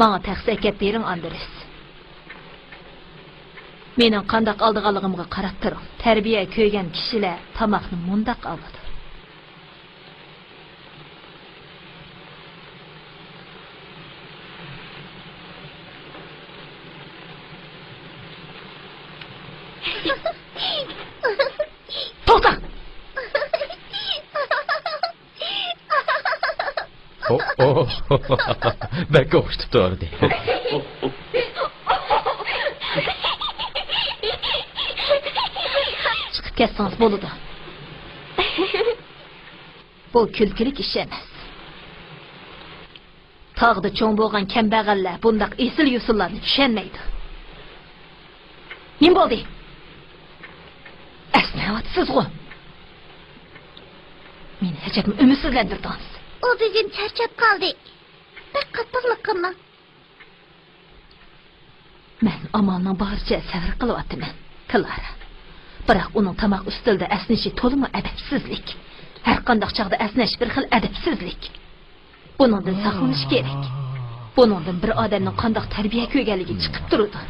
ماڭا تەخسە ئەكەپ بېرىڭ، ئاندرېس. مېنىڭ قانداق ئالىدىغانلىقىمغا قاراپ تۇرۇڭ. تەربىيە كۆرگەن كىشىلەر تاماقنى مۇنداق ئالىدۇ. توختا! ئو، ئو، بەك ئوخشىتىپ تۇردى. چىقىپ كەتسىڭىز بولىدۇ. بۇ كۈلكىلىك ئىش ئەمەس. تاغدا چوڭ بولغان كەمبەغەللەر بۇنداق ئېسىل يوسۇنلارنى چۈشەنمەيدۇ. نېمە بولدى؟ ئەسنەۋاتىسىزغۇ؟ مېنى ئەجەبمۇ ئۈمىدسىزلەندۈردىڭىز. ئۇ بۈگۈن چارچاپ قالدى. بەك قاتتىقلىق قىلماڭ. مەن ئامالنىڭ بارىچە سەۋر قىلىۋاتىمەن، كلارا. بىراق ئۇنىڭ تاماق ئۈستىلىدە ئەسنىشى تولىمۇ ئەدەپسىزلىك. ھەرقانداق چاغدا ئەسنەش بىر خىل ئەدەپسىزلىك. بۇنىڭدىن ساقلىنىش كېرەك. بۇنىڭدىن بىر ئادەمنىڭ قانداق تەربىيە كۆرگەنلىكى چىقىپ تۇرىدۇ.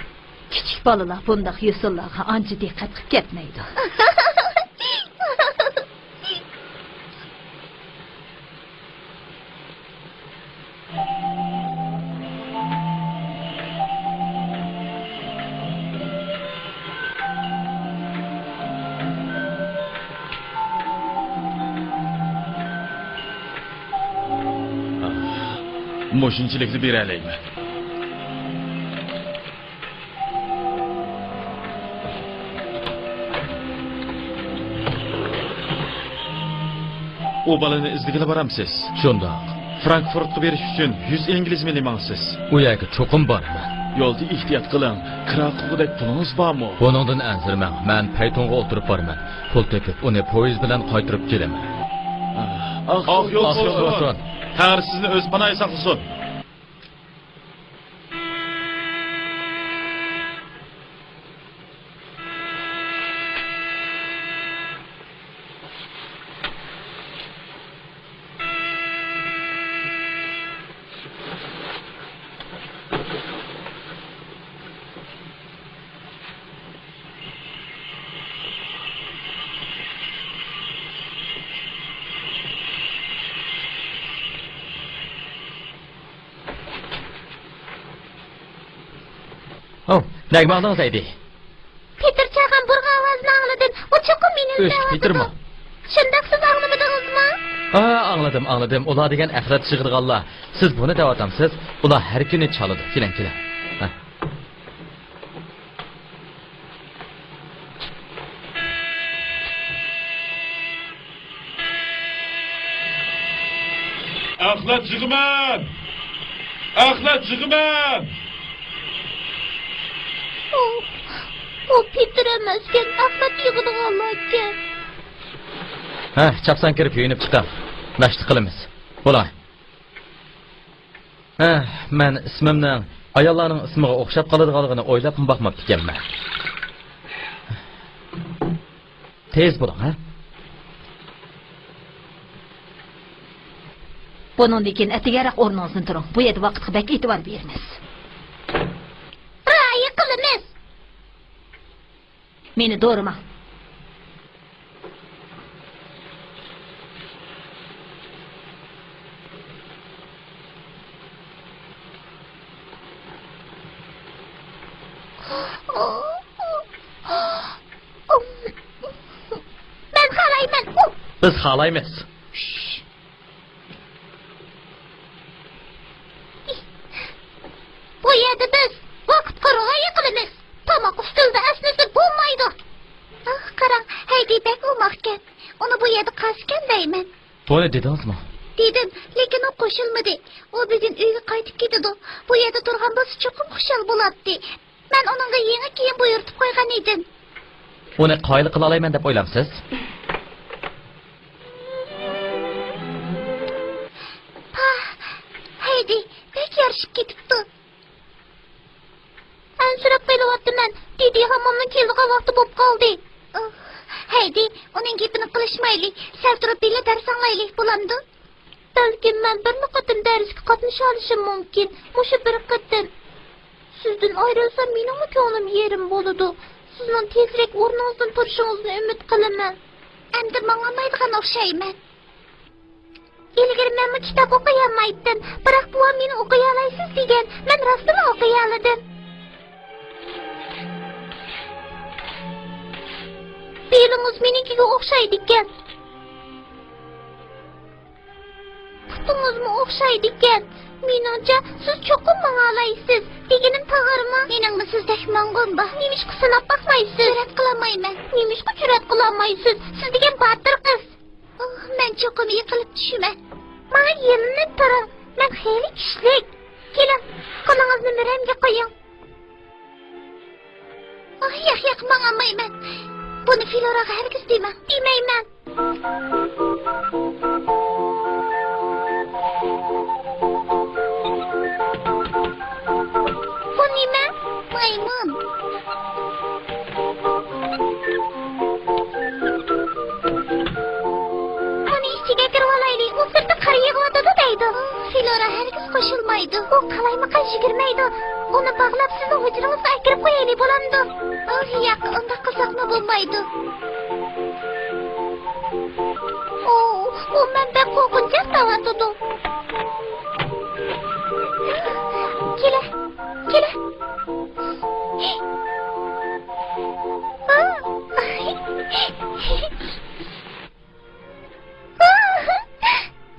كىچىك بالىلار بۇنداق يوسۇنلارغا ئانچە دىققەت قىلىپ كەتمەيدۇ. مۇشۇنچىلىكلا بېرەلەيمەن. ئۇ بالىنى ئىزدىگىلى بارامسىز؟ شۇنداق. فرانكفورتقا بېرىش ئۈچۈن يۈز ئىنگلىز مېلى ماڭىسىز. ئۇ يەرگە چوقۇم بارىمەن. يولدا ئېھتىيات قىلىڭ، كىرا قىلغۇدەك پۇلىڭىز بارمۇ؟ بۇنىڭدىن ئەنسىرىمەڭ، مەن پەيتۇنغا ئولتۇرۇپ بارىمەن. پۇل تېپىپ، ئۇنى پويىز بىلەن قايتۇرۇپ كېلىمەن. ئاق يول بولسۇن! تەڭرى سىزنى ئۆز پاناھى ساقلىسۇن! ھو، نەگە ماڭدىڭىز ئەيدى؟ پېتىر چالغان بۇرغا ئاۋازىنى ئاڭلىدىم. ئۇ چوقۇم مېنى ئۈچ، ئىزدەۋاتىدۇ. پېتىرمۇ؟ شۇنداق، سىز ئاڭلىمىدىڭىزمۇ؟ ھا، ئاڭلىدىم، ئاڭلىدىم. ئۇلار دېگەن ئەخلەت يىغىدىغانلار. سىز بۇنى دەۋاتامسىز؟ ئۇلار ھەر كۈنى چالىدۇ. كېلىڭ، كېلىڭ. ھە. ئەخلەت يىغىمەن! ئەخلەت يىغىمەن! ئۇ، ئۇ پېتىر ئەمەسكەن، ئەخلەت يىغىدىغانلاركەن. ھە، چاپسان كىرىپ يۇيۇنۇپ چىقىڭ. ناشتا قىلىمىز. بولاي. ھە، مەن ئىسمىمنىڭ ئاياللارنىڭ ئىسمىغا ئوخشاپ قالىدىغانلىقىنى ئويلاپمۇ باقماپتىكەنمەن. تېز بولۇڭ، ھە؟ بۇنىڭدىن كېيىن ئەتىگەنرەك ئورنىڭىزدىن تۇرۇڭ. بۇ يەردە ۋاقىتقا بەك ئېتىبار بېرىمىز. رىئايە قىلىمىز. مېنى دورىماڭ. مەن خالايمەن. بىز خالايمىز. بۇ يەردە بىز ۋاقىتقا رىئايە قىلىمىز. تاماق ئۈستىلىدە ئەسنىسە بولمايدۇ. ئاھ، قاراڭ، ھەيدى بەك ئوماقكەن. ئۇنى بۇ يەردە قالسىكەن دەيمەن. تونى دېدىڭىزمۇ؟ دېدىم، لېكىن ئۇ قوشۇلمىدى. ئۇ بۈگۈن ئۆيگە قايتىپ كېتىدۇ. بۇ يەردە تۇرغان بولسا چوقۇم خۇشال بولاتتى. مەن ئۇنىڭغا يېڭى كىيىم بۇيرۇتۇپ قويغان ئىدىم. ئۇنى قايىل قىلالايمەن دەپ ئويلامسىز؟ پاھ، ھەيدى، بەك يارىشىپ كېتىپتۇ. ئەنسىرەپ قېلىۋاتىمەن. دېدى ھاممامدىن كېلىدىغان ۋاقتى بولۇپ قالدى. ئوھ، ھەيدى، ئۇنىڭ گېپىنى قىلىشمايلى. سەل تۇرۇپ بىللە دەرس ئاڭلايلى، بولامدۇ؟ بەلكىم مەن بىرلا قېتىم دەرسكە قاتنىشالىشىم مۇمكىن. مۇشۇ بىر قېتىم. سىزدىن ئايرىلسام، مېنىڭمۇ كۆڭلۈم يېرىم بولىدۇ. سىزنىڭ تېزرەك ئورنىڭىزدىن تۇرۇشىڭىزنى ئۈمىد قىلىمەن. ئەمدى ماڭالمايدىغان ئوخشايمەن. ئىلگىرى مەنمۇ كىتاب ئوقۇيالمايتتىم، بىراق بوۋام مېنى ئوقۇيالايسىز دېگەن، مەن راستىنلا ئوقۇيالىدىم. بېلىڭىز مېنىڭكىگە ئوخشايدىكەن. پۇتىڭىزمۇ ئوخشايدىكەن. مېنىڭچە، سىز چوقۇم ماڭالايسىز. دېگىنىم توغرىمۇ؟ مېنىڭمۇ سىزدەك ماڭغۇم بار. نېمىشقا سىناپ باقمايسىز؟ جۈرئەت قىلالمايمەن. نېمىشقا جۈرئەت قىلالمايسىز؟ سىز دېگەن باتۇر قىز. ئوھ، مەن چوقۇم يىقىلىپ چۈشىمەن. ماڭا يېلىنىپ تۇرۇڭ. مەن خېلى كۈچلۈك. كېلىڭ، قولىڭىزنى مۈرەمگە قويۇڭ. ئاھ، ياق، ياق، ماڭالمايمەن. بۇنى فلوراغا ھەرگىز دېمەڭ. دېمەيمەن. بۇ نېمە؟ مايمۇن. ئۇنى ئىچىگە كىرىۋالايلى، ئۇ سىرتتا قار يېغىۋاتىدۇ دەيدۇ. فلورا ھەرگىز قوشۇلمايدۇ. ئۇ قالايمىقان يۈگۈرمەيدۇ. ئۇنى باغلاپ سىزنىڭ ھۇجرىڭىزغا ئەكىرىپ قويايلى، بولامدۇ؟ ئاھ، ياق، ئۇنداق قىلساقمۇ بولمايدۇ. ئۇ، ئۇ مەن بەك قورقۇنچاق دەۋاتىدۇ. كېلە، كېلە.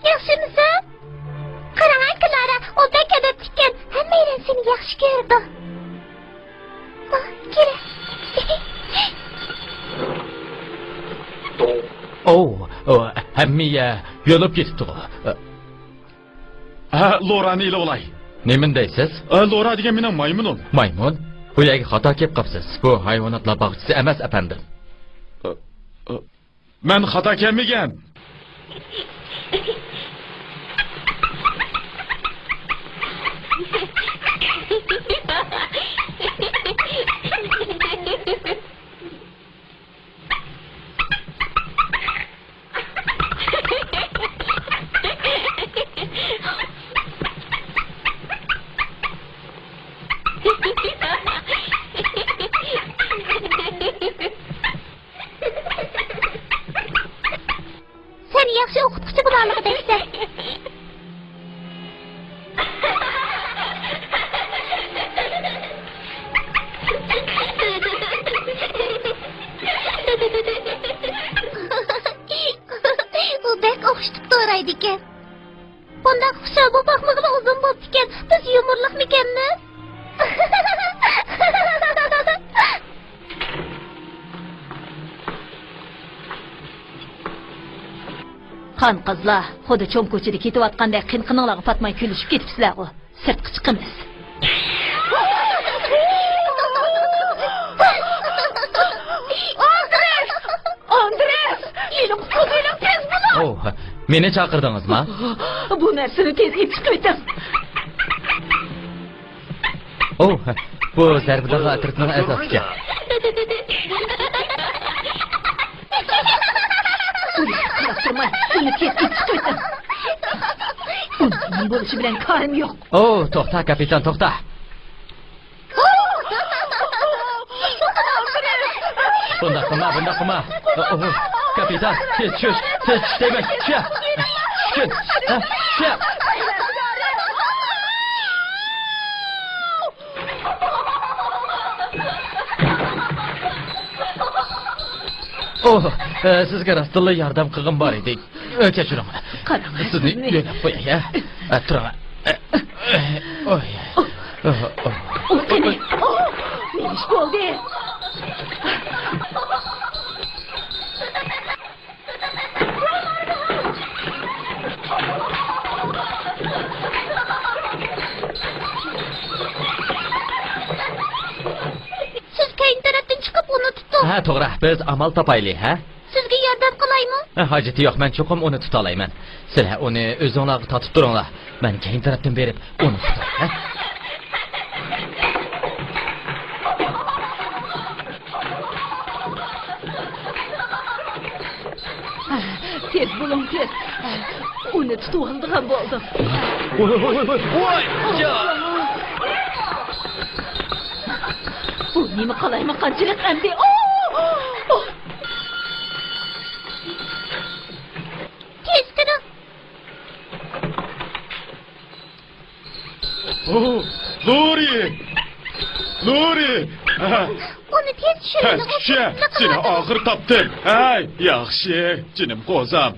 ياخشىمۇسەن؟ قاراڭ، كلارا، ئۇ كىردۇ. كىرە. ئوۋ، ئوۋ، ھەممە يەر يۆلۈپ كېتىپتىغۇ. ھە، لورانى ئېلىۋالاي. نېمىنى دەيسىز؟ ھە، لورا دېگەن مېنىڭ مايمۇنۇم. مايمۇن؟ بۇ يەرگە خاتا كېلىپ قاپسىز. بۇ ھايۋاناتلار باغچىسى ئەمەس، ئەپەندىم. ئە، ئە، مەن خاتا كەلمىگەن. سەن ياخشى ئوقۇتقۇچى بولالىغۇدەكسەن. ئۇ بەك ئوخشىتىپ دورايدىكەن. بۇنداق خۇشال بولۇپ باقمىغىلى ئۇزۇن بوپتىكەن. بىز يۇمۇرلۇقمىكەنمىز؟ قان قىزلار، خۇددى چوڭ كوچىدا كېتىۋاتقاندەك قىن-قىنىڭلارغا پاتماي كۈلۈشۈپ كېتىپسىلەرغۇ. سىرتقا چىقىمىز. ئاندرېس! ئاندرېس! مېنى قۇتۇلدۇرۇڭ، تېز بولۇڭ! ئوھ، مېنى چاقىردىڭىزما؟ بۇ نەرسىنى تېز ئېلىپ چىقىۋېتىڭ! ئوھ، بۇ زەربىدارلار ئەترىتىنىڭ ئەزاسى ئىكەن. ئۇنى قاراپ تۇرماي، ئۇنى تېز ئېلىپ چىقىۋېتىڭ! ئۇنىڭ نېمە بولۇشى بىلەن كارىم يوق. ئوھ، توختا، كاپىتان، توختا! بۇنداق قىلما، بۇنداق قىلما. ئوھ، كاپىتان، تېز چۈش، تېز چۈش دەيمەن. چۈش! چۈشكىن! ھە؟ چۈش! ئوھ، ئە، سىزگە راستتىنلا ياردەم قىلغۇم بار ئىدى. ئە، كەچۈرۈڭ. قاراڭ، سىزنى سىزنى يۆلەپ قوياي، ھە؟ ئە، تۇرۇڭ. ئە، ئە، ئوي. ئوھ، ئوھ. ئۇ قېنى؟ ئوھ، نېمە ئىش بولدى؟ سىز كەينى تەرەپتىن چىقىپ ئۇنى تۇتۇڭ. ھە، توغرا. بىز ئامال تاپايلى، ھە؟ سىزگە ياردەم قىلايمۇ؟ ھە، ھاجىتى يوق، مەن چوقۇم ئۇنى تۇتالايمەن. سىلەر ئۇنى ئۆزۈڭلارغا تارتىپ تۇرۇڭلار. مەن كەينى تەرەپتىن بېرىپ ئۇنى تۇتاي، ھە؟ تېز بولۇڭ، تېز. ئۇنى تۇتۇۋالىدىغان بولدۇم. ۋاي، ۋاي، ۋاي، ۋاي، ۋاي! يا! بۇ نېمە قالايمىقانچىلىق ئەمدى؟ ئو! ئو! تېز كىرىڭ. ئو، لورى! لورى! ئۇنى تېز چۈشۈرۈڭ. پەس چۈشە! سېنى ئاخىر تاپتىم. ھەي، ياخشى، جېنىم قوزام.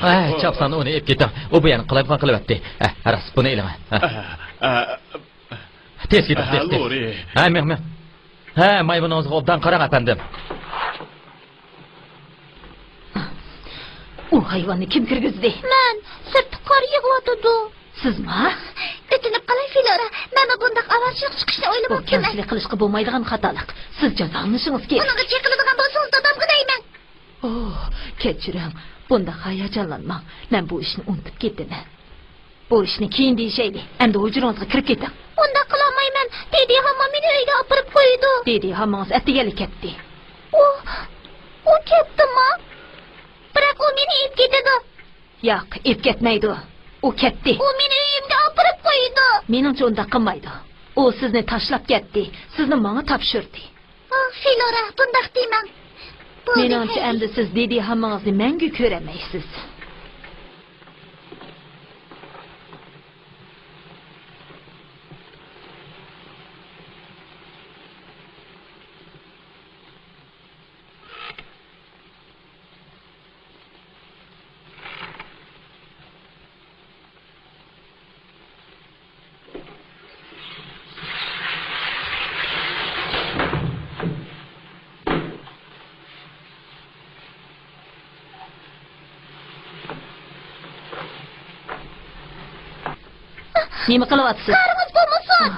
ھەي، چاپسان ئۇنى ئېلىپ كېتىڭ. ئۇ بۇ يەرنى قالايمىقان قىلىۋەتتى. ھە، راست، بۇنى ئېلىڭ. ھە. ھە، ھە. تېز كېتىڭ، ھە، تېز، تېز. لورى. ھە، مېڭ، مېڭ. ھە، مايمۇنىڭىزغا ئوبدان قاراڭ، ئەپەندىم. ئۇ ھايۋاننى كىم كىرگۈزدى؟ مەن. سىرتتا قار يېغىۋاتىدۇ. سىزما؟ ئۆتۈنۈپ قالاي، فلورا. مەنمۇ بۇنداق ئاۋارىچىلىق چىقىشنى بۇ ئويلىماپتىمەن. كەمچىلىك قىلىشقا بولمايدىغان خاتالىق. سىز جازالىنىشىڭىز كېرەك. ئۇنىڭغا چېقىلىدىغان بولسىڭىز، دادامغا دەيمەن. ئوھ، كەچۈرۈڭ. بۇنداق ھاياجانلانماڭ. مەن بۇ ئىشنى ئۇنتۇپ كېتىمەن. بۇ ئىشنى كېيىن دېيىشەيلى. ئەمدى ھۇجرىڭىزغا كىرىپ كېتىڭ. ئۇنداق قىلالمايمەن. دېدى ھاممام مېنى ئۆيگە ئاپىرىپ قويىدۇ. دېدى ھاممىڭىز ئەتىگەنلا كەتتى. ئۇ، ئۇ كەتتىما؟ بىراق ئۇ مېنى ئېلىپ كېتىدۇ. ياق، ئېلىپ كەتمەيدۇ. ئۇ كەتتى. ئۇ مېنى ئۆيۈمگە ئاپىرىپ قويىدۇ. مېنىڭچە ئۇنداق قىلمايدۇ. ئۇ سىزنى تاشلاپ كەتتى. سىزنى ماڭا تاپشۇردى. ئاھ، فلورا، بۇنداق دېمەڭ. بولدى، مېنىڭچە، ھەي. ئەمدى سىز دېدى ھاممىڭىزنى مەڭگۈ كۆرەلمەيسىز. نېمە قىلىۋاتىسىز؟ كارىڭىز بولمىسۇن!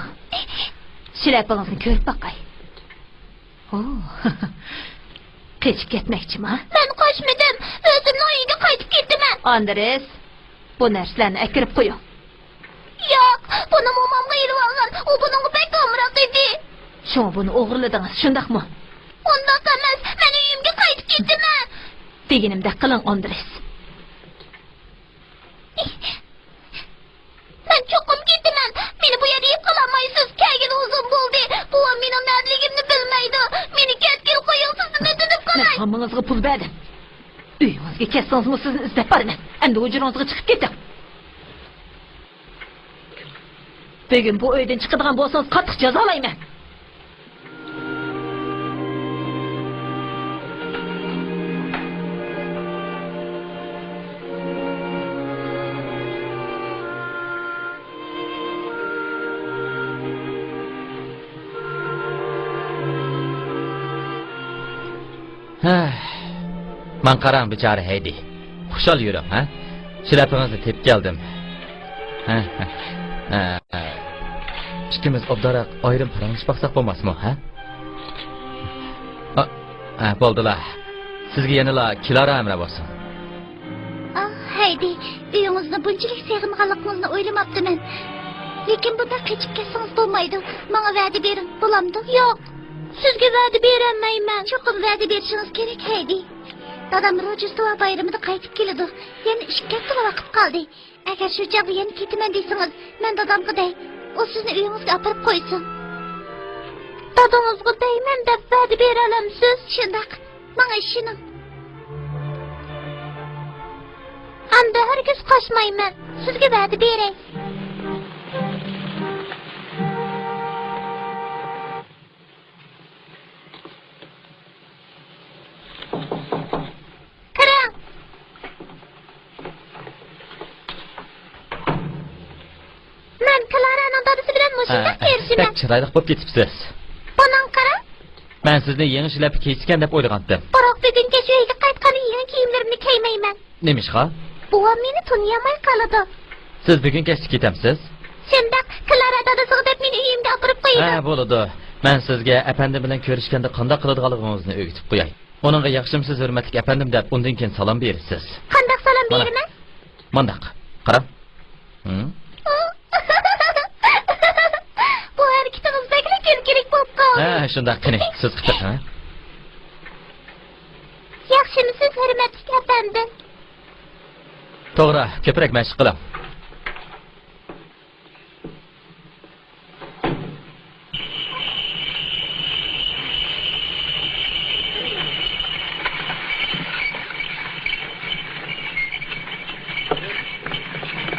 شىلەپىڭىزنى كۆرۈپ باقاي. ئو، قېچىپ كەتمەكچىما؟ مەن قاچمىدىم. ئۆزۈمنىڭ ئۆيىگە قايتىپ كېتىمەن. ئاندرېس، بۇ نەرسىلەرنى ئەكىرىپ قويۇڭ. ياق، بۇنى مومامغا ئېلىۋالغان. ئۇ بۇنىڭغا بەك ئامراق ئىدى. شۇڭا بۇنى ئوغرىلىدىڭىز، شۇنداقمۇ؟ ئۇنداق ئەمەس، مەن ئۆيۈمگە قايتىپ كېتىمەن. دېگىنىمدەك قىلىڭ، ئاندرېس. مەن چوقۇم كېتىمەن. مېنى بۇ يەردە يەپ قالالمايسىز. كەلگىلى ئۇزۇن بولدى. بوۋام مېنىڭ نەدىلىكىمنى بىلمەيدۇ. مېنى كەتكىلى قويۇڭ، سىزدىن ئۆتۈنۈپ قالاي. مەن ھاممىڭىزغا پۇل بەردىم. ئۆيىڭىزگە كەتسىڭىزمۇ سىزنى ئىزدەپ بارىمەن. ئەمدى ھۇجرىڭىزغا چىقىپ كېتىڭ. بۈگۈن بۇ ئۆيدىن چىقىدىغان بولسىڭىز، قاتتىق جازالايمەن. ھە، ماڭا قاراڭ، بىچارە ھەيدى. خۇشال يۈرۈڭ، ھە؟ شىلەپىڭىزنى تېپىپ كەلدىم. ھە، ھە، ھە. ئىككىمىز ئوبدانراق ئايرىم پاراڭلىشىپ باقساق بولماسمۇ، ھە؟ ئا، ھە، بولدىلا. سىزگە يەنىلا كلارا ھەمراھ بولسۇن. ئاھ، ھەيدى، ئۆيىڭىزنى بۇنچىلىك سېغىنغانلىقىڭىزنى ئويلىماپتىمەن. لېكىن بۇنداق قېچىپ كەتسىڭىز بولمايدۇ. ماڭا ۋەدە بېرىڭ، بولامدۇ؟ ياق، سىزگە ۋەدە بېرەلمەيمەن. چوقۇم ۋەدە بېرىشىڭىز كېرەك، ھەيدى. دادام روژدېستۋا بايرىمىدا قايتىپ كېلىدۇ. يەنە ئىككى ھەپتىلا ۋاقىت قالدى. ئەگەر شۇ چاغدا يەنە كېتىمەن دېسىڭىز، مەن دادامغا دەي، ئۇ سىزنى ئۆيىڭىزگە ئاپىرىپ قويسۇن. دادىڭىزغا دەيمەن دەپ ۋەدە بېرەلەمسىز؟ شۇنداق. ماڭا ئىشىنىڭ. ئەمدى ھەرگىز قاچمايمەن. سىزگە ۋەدە بېرەي. كىرىڭ. مەن كلارانىڭ دادىسى بىلەن مۇشۇنداق ھە، كۆرۈشىمەن. بەك چىرايلىق بولۇپ كېتىپسىز. بۇنىڭغا قاراڭ. مەن سىزنى يېڭى شىلەپە كىيسىكەن دەپ ئويلىغانتىم. بىراق بۈگۈن كەچ ئۆيگە قايتقاندا يېڭى كىيىملىرىمنى كىيمەيمەن. نېمىشقا؟ بوۋام مېنى تونۇيالماي قالىدۇ. سىز بۈگۈن كەچتە كېتەمسىز؟ شۇنداق، كلارا دادىسىغا دەپ مېنى ئۆيۈمگە ئاپىرىپ قويىدۇ. ھە، بولىدۇ. مەن سىزگە ئەپەندىم بىلەن كۆرۈشكەندە قانداق قىلىدىغانلىقىڭىزنى ئۆگىتىپ قوياي. ئۇنىڭغا ياخشىمسىز، ھۆرمەتلىك ئەپەندىم دەپ ئۇندىن كېيىن سالام بېرىسىز. قانداق سالام بېرىمەن؟ مانداق. قاراڭ. ھىم؟ بۇ ھەرىكىتىڭىز بەكلا كۈلكىلىك بولۇپ قالدى. ھە، شۇنداق. قېنى، سىز قىلىپ بېقىڭ. ياخشىمسىز، ھۆرمەتلىك ئەپەندىم؟ توغرا، كۆپرەك مەشىق قىلىڭ.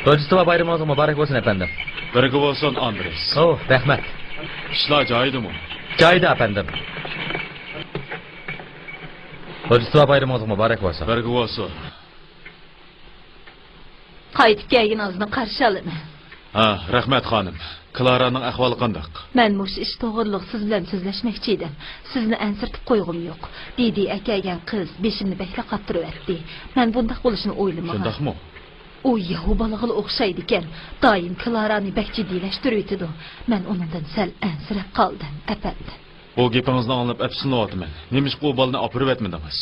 روژدېستۋا بايرىمىڭىز مۇبارەك بولسۇن، ئەپەندىم. بىرگە بولسۇن، ئاندرېس. ئوھ، رەھمەت. ئىشلار جايىدىمۇ؟ جايىدا، ئەپەندىم. روژدېستۋا بايرىمىڭىز مۇبارەك بولسۇن. بىرگە بولسۇن. قايتىپ كەلگىنىڭىزنى قارشى ئالىمەن. ھا، رەھمەت، خانىم. كلارانىڭ ئەھۋالى قانداق؟ مەن مۇشۇ ئىش توغرىلىق سىز بىلەن سۆزلەشمەكچى ئىدىم. سىزنى ئەنسىرىتىپ قويغۇم يوق. دىدى ئەكەلگەن قىز بېشىمنى بەكلا قاتتۇرۇۋەتتى. مەن بۇنداق بولۇشىنى ئويلىمىغان. شۇنداقمۇ؟ ئۇ ياۋا بالىغىلا ئوخشايدىكەن. دائىم كلارانى بەك جىددىيلەشتۈرۈۋېتىدۇ. مەن ئۇنىڭدىن سەل ئەنسىرەپ قالدىم، ئەپەندىم. بۇ گېپىڭىزنى ئاڭلاپ ئەپسۇسلىنىۋاتىمەن. نېمىشقا ئۇ بالىنى ئاپىرىۋەتمىدىڭىز؟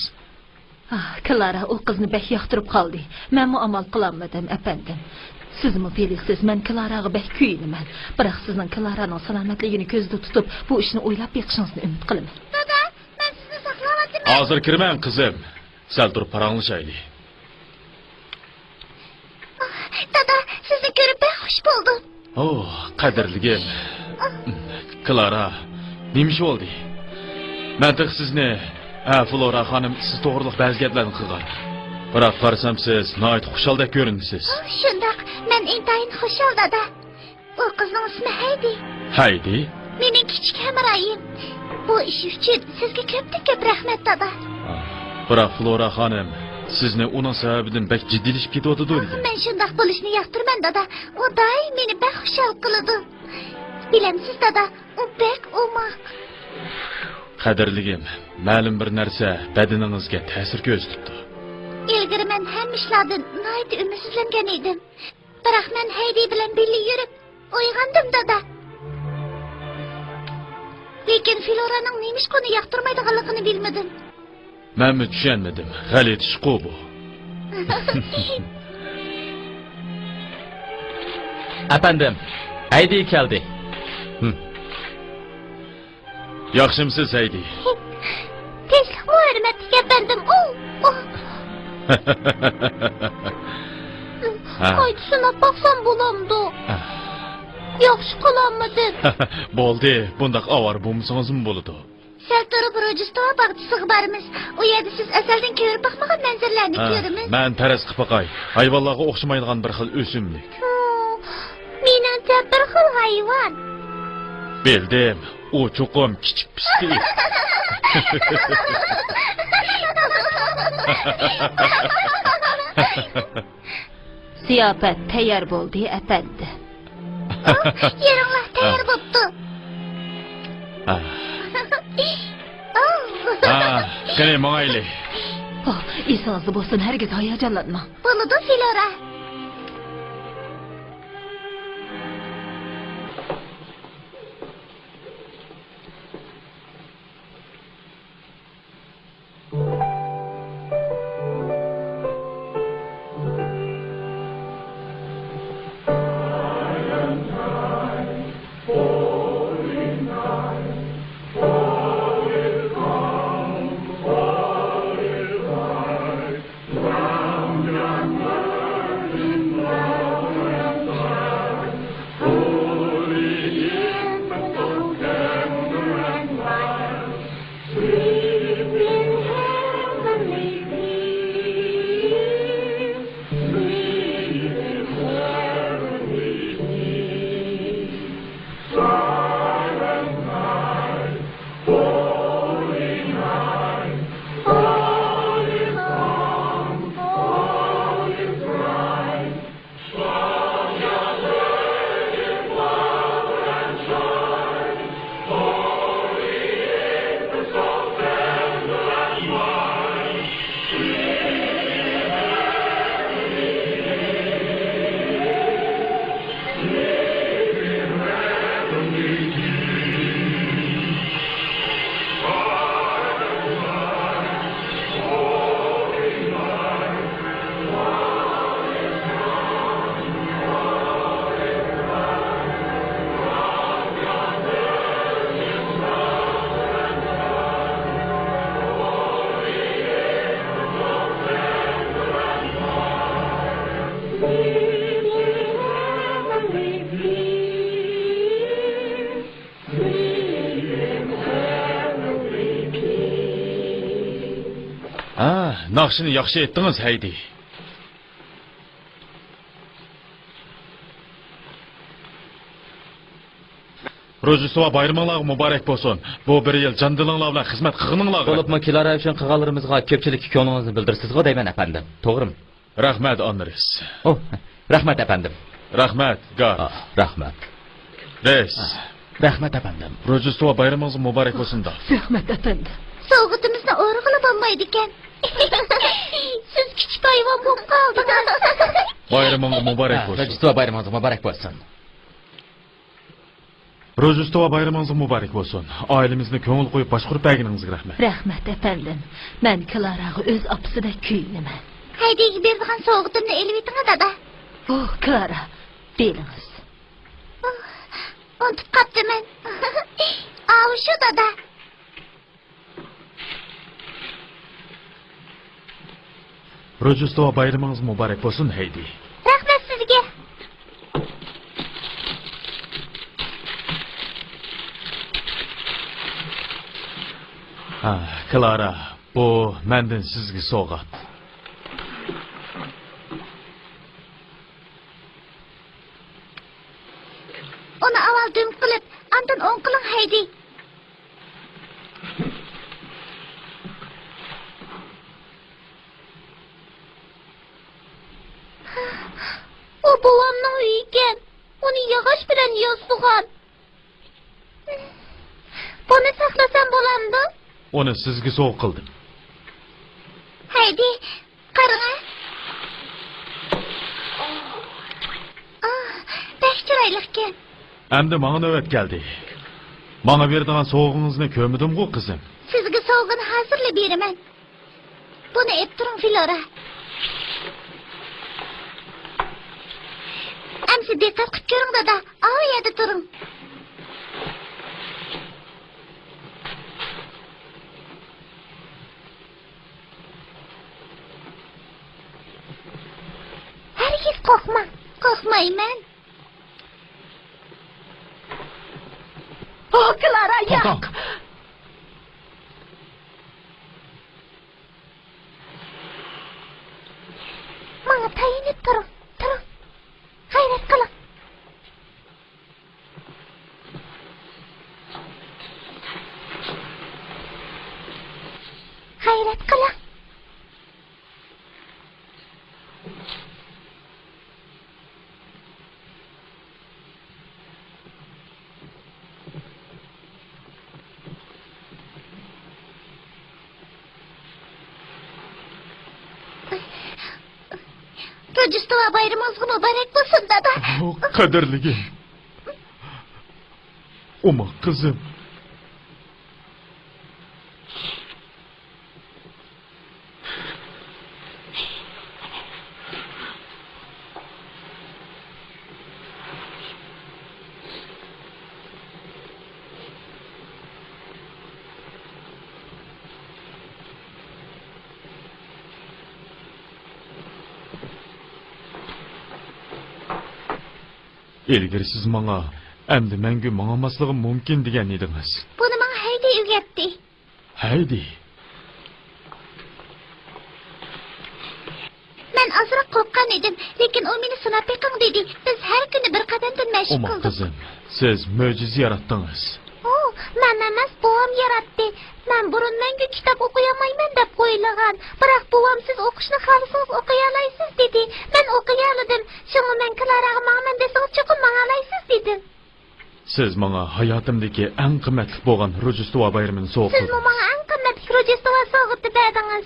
ئاھ، كلارا ئۇ قىزنى بەك ياقتۇرۇپ قالدى. مەنمۇ ئامال قىلالمىدىم، ئەپەندىم. سىزمۇ بىلىسىز، مەن كلارغا بەك كۆيۈنىمەن. بىراق سىزنىڭ كلارانىڭ سالامەتلىكىنى كۆزدە تۇتۇپ، بۇ ئىشنى ئويلاپ بېقىشىڭىزنى ئۈمىد قىلىمەن. دادا، مەن سىزنى ساقلاۋاتىمەن. ھازىر كىرمەڭ، قىزىم. سەل تۇرۇپ پاراڭلىشايلى. دادا، سىزنى كۆرۈپ بەك خۇش بولدۇم. ئوھ، قەدىرلىكىم. كلارا، نېمە ئىش بولدى؟ مەن تېخى سىزنى، ھە، فلورا خانىم سىز توغرىلىق بەزى گەپلەرنى قىلغان. بىراق قارىسام سىز ناھايىتى خۇشالدەك كۆرۈنىسىز. ئوھ، شۇنداق، مەن ئىنتايىن خۇشال، دادا. ئۇ قىزنىڭ ئىسمى ھەيدى. ھەيدى؟ مېنىڭ كىچىك ھەمراھىم. بۇ ئىش ئۈچۈن سىزگە كۆپتىن كۆپ رەھمەت، دادا. بىراق فلورا خانىم سىزنى ئۇنىڭ سەۋەبىدىن بەك جىددىيلىشىپ كېتىۋاتىدۇ دېگەن. مەن شۇنداق بولۇشنى ياقتۇرىمەن، دادا. ئۇ دائىم مېنى بەك خۇشال قىلىدۇ. بىلەمسىز، دادا، ئۇ بەك ئوماق. قەدىرلىكىم، مەلۇم بىر نەرسە بەدىنىڭىزگە تەسىر كۆرسىتىپتۇ. ئىلگىرى مەن ھەممە ئىشلاردىن ناھايىتى ئۈمىدسىزلەنگەن ئىدىم. بىراق مەن ھەيدى بىلەن بىللە يۈرۈپ، ئويغاندىم، دادا. لېكىن فلورانىڭ نېمىشقا ئۇنى ياقتۇرمايدىغانلىقىنى بىلمىدىم. مەنمۇ چۈشەنمىدىم. غەلىتە ئىشقۇ بۇ. ئەپەندىم، ھەيدى كەلدى. ھىم. ياخشىمسىز، ھەيدى؟ تىنچلىقمۇ، ھۆرمەتلىك ئەپەندىم؟ ئۇ، ئۇ. ھە. قايتا سىناپ باقسام بولامدۇ؟ ھە. ياخشى قىلالمىدىم. بولدى، بۇنداق ئاۋارە بولمىسىڭىزمۇ بولىدۇ. سەل تۇرۇپ روژېستۋا باغچىسىغا بارىمىز. ئۇ يەردە سىز ئەزەلدىن كۆرۈپ باقمىغان مەنزىرىلەرنى ھە، كۆرىمىز. مەن پەرەز قىلىپ باقاي. ھايۋانلارغا ئوخشىمايدىغان بىر خىل ئۆسۈملۈك. ھۇ، مېنىڭچە بىر خىل ھايۋان. بىلدىم، ئۇ چوقۇم كىچىك پىششىك. زىياپەت تەييار بولدى، ئەپەندى. ئوھ، يېرىڭلار تەييار بوپتۇ. ھە. ھە، قېنى، ماڭايلى. ئوھ، ئېسىڭىزدە بولسۇن، ھەرگىز ھاياجانلانماڭ. بولىدۇ، فلورا. ھە، ناخشىنى ياخشى ئېيتتىڭىز، ھەيدى. روژدېستۋا بايرىمىڭلارغا مۇبارەك بولسۇن. بۇ بىر يىل جان-دىلىڭلار بىلەن خىزمەت قىلغىنىڭلارغا بولۇپمۇ رەھمەت. كلارا ئۈچۈن قىلغانلىرىمىزغا كۆپچىلىككە كۆڭلىڭىزنى بىلدۈرىسىزغۇ دەيمەن، ئەپەندىم. توغرىمۇ؟ رەھمەت، ئانرېس. ئوھ، رەھمەت، ئەپەندىم. رەھمەت، گار. ئا، رەھمەت. رېس. ئا، رەھمەت، ئەپەندىم. روژدېستۋا بايرىمىڭىز مۇبارەك بولسۇن، دا. رەھمەت، ئەپەندىم. سوۋغىتىمىزنى ئورىغىلى بولمايدىكەن. سىز كىچىك ھايۋان بولۇپ قالدىڭىز. بايرىمىڭىز مۇبارەك ھە، بولسۇن. روژدېستۋا بايرىمىڭىز مۇبارەك بولسۇن. روژدېستۋا بايرىمىڭىز مۇبارەك بولسۇن. ئائىلىمىزنى كۆڭۈل قويۇپ باشقۇرۇپ بەرگىنىڭىزگە رەھمەت. رەھمەت، ئەپەندىم. مەن كلاراغا ئۆز ئاپىسىدەك كۆيۈنىمەن. ھەيدىگە بېرىدىغان سوۋغىتىمنى ئېلىۋېتىڭە، دادا. ئوھ، كلارا، بېرىڭىز. ئۇنتۇپ قاپتىمەن. ئاۋۇ شۇ، دادا. روژدېستۋا بايرىمىڭىز مۇبارەك بولسۇن، ھەيدى. رەھمەت سىزگە. ھا، كلارا، بۇ مەندىن سىزگە سوۋغات. ئۇنى ئاۋۋال دۈم قىلىپ، ئاندىن ئوڭ قىلىڭ، ھەيدى. ئۇ بوۋامنىڭ ئۆيى ئىكەن. ئۇنى ياغاچ بىلەن ياسىغان. بۇنى ساقلىسام بولامدۇ؟ ئۇنى سىزگە سوۋغا قىلدىم. ھەيدى، قاراڭە. ئاھ، بەك چىرايلىقكەن. ئەمدى ماڭا نۆۋەت كەلدى. ماڭا بېرىدىغان سوۋغىڭىزنى كۆرمىدىمغۇ، قىزىم؟ سىزگە سوۋغىنى ھازىرلا بېرىمەن. بۇنى ئېلىپ تۇرۇڭ، فلورا. ئەمسە دىققەت قىلىپ كۆرۈڭ، دادا. ئاۋۇ يەردە تۇرۇڭ. ھەرگىز قورقماڭ. قورقمايمەن. ئو، كلارا، ياق! توختا! ماڭا تايىنىپ تۇرۇڭ، تۇرۇڭ. غەيرەت قىلىڭ. غەيرەت قىلىڭ. روژدېستۋا بايرىمىڭىزغا مۇبارەك بولسۇن، دادا. ئو، قەدىرلىگىم. ئوماق قىزىم. ئىلگىرى سىز ماڭا، ئەمدى مەڭگۈ ماڭالماسلىقىم مۇمكىن دېگەن ئىدىڭىز. بۇنى ماڭا ھەيدى ئۆگەتتى. ھەيدى. مەن ئازراق قورققان ئىدىم، لېكىن ئۇ مېنى سىناپ بېقىڭ دېدى. بىز ھەر كۈنى بىر قەدەمدىن مەشىق ئوماق قىلدۇق. قىزىم، سىز مۆجىزە ياراتتىڭىز. ئۇ، مەن ئەمەس، بوۋام ياراتتى. مەن بۇرۇن مەڭگۈ كىتاب ئوقۇيالمايمەن دەپ ئويلىغان. بىراق بوۋام سىز ئوقۇشنى خالىسىڭىز ئوقۇيالايسىز دېدى. مەن ئوقۇيالىدىم. شۇڭا مەن كلاراغا ماڭىمەن دېسىڭىز چوقۇم ماڭالايسىز دېدىم. سىز ماڭا ھاياتىمدىكى ئەڭ قىممەتلىك بولغان روژدېستۋا بايرىمىنى سوۋغا قىلدىڭىز. سىزمۇ ماڭا ئەڭ قىممەتلىك روژدېستۋا سوۋغىتى بەردىڭىز.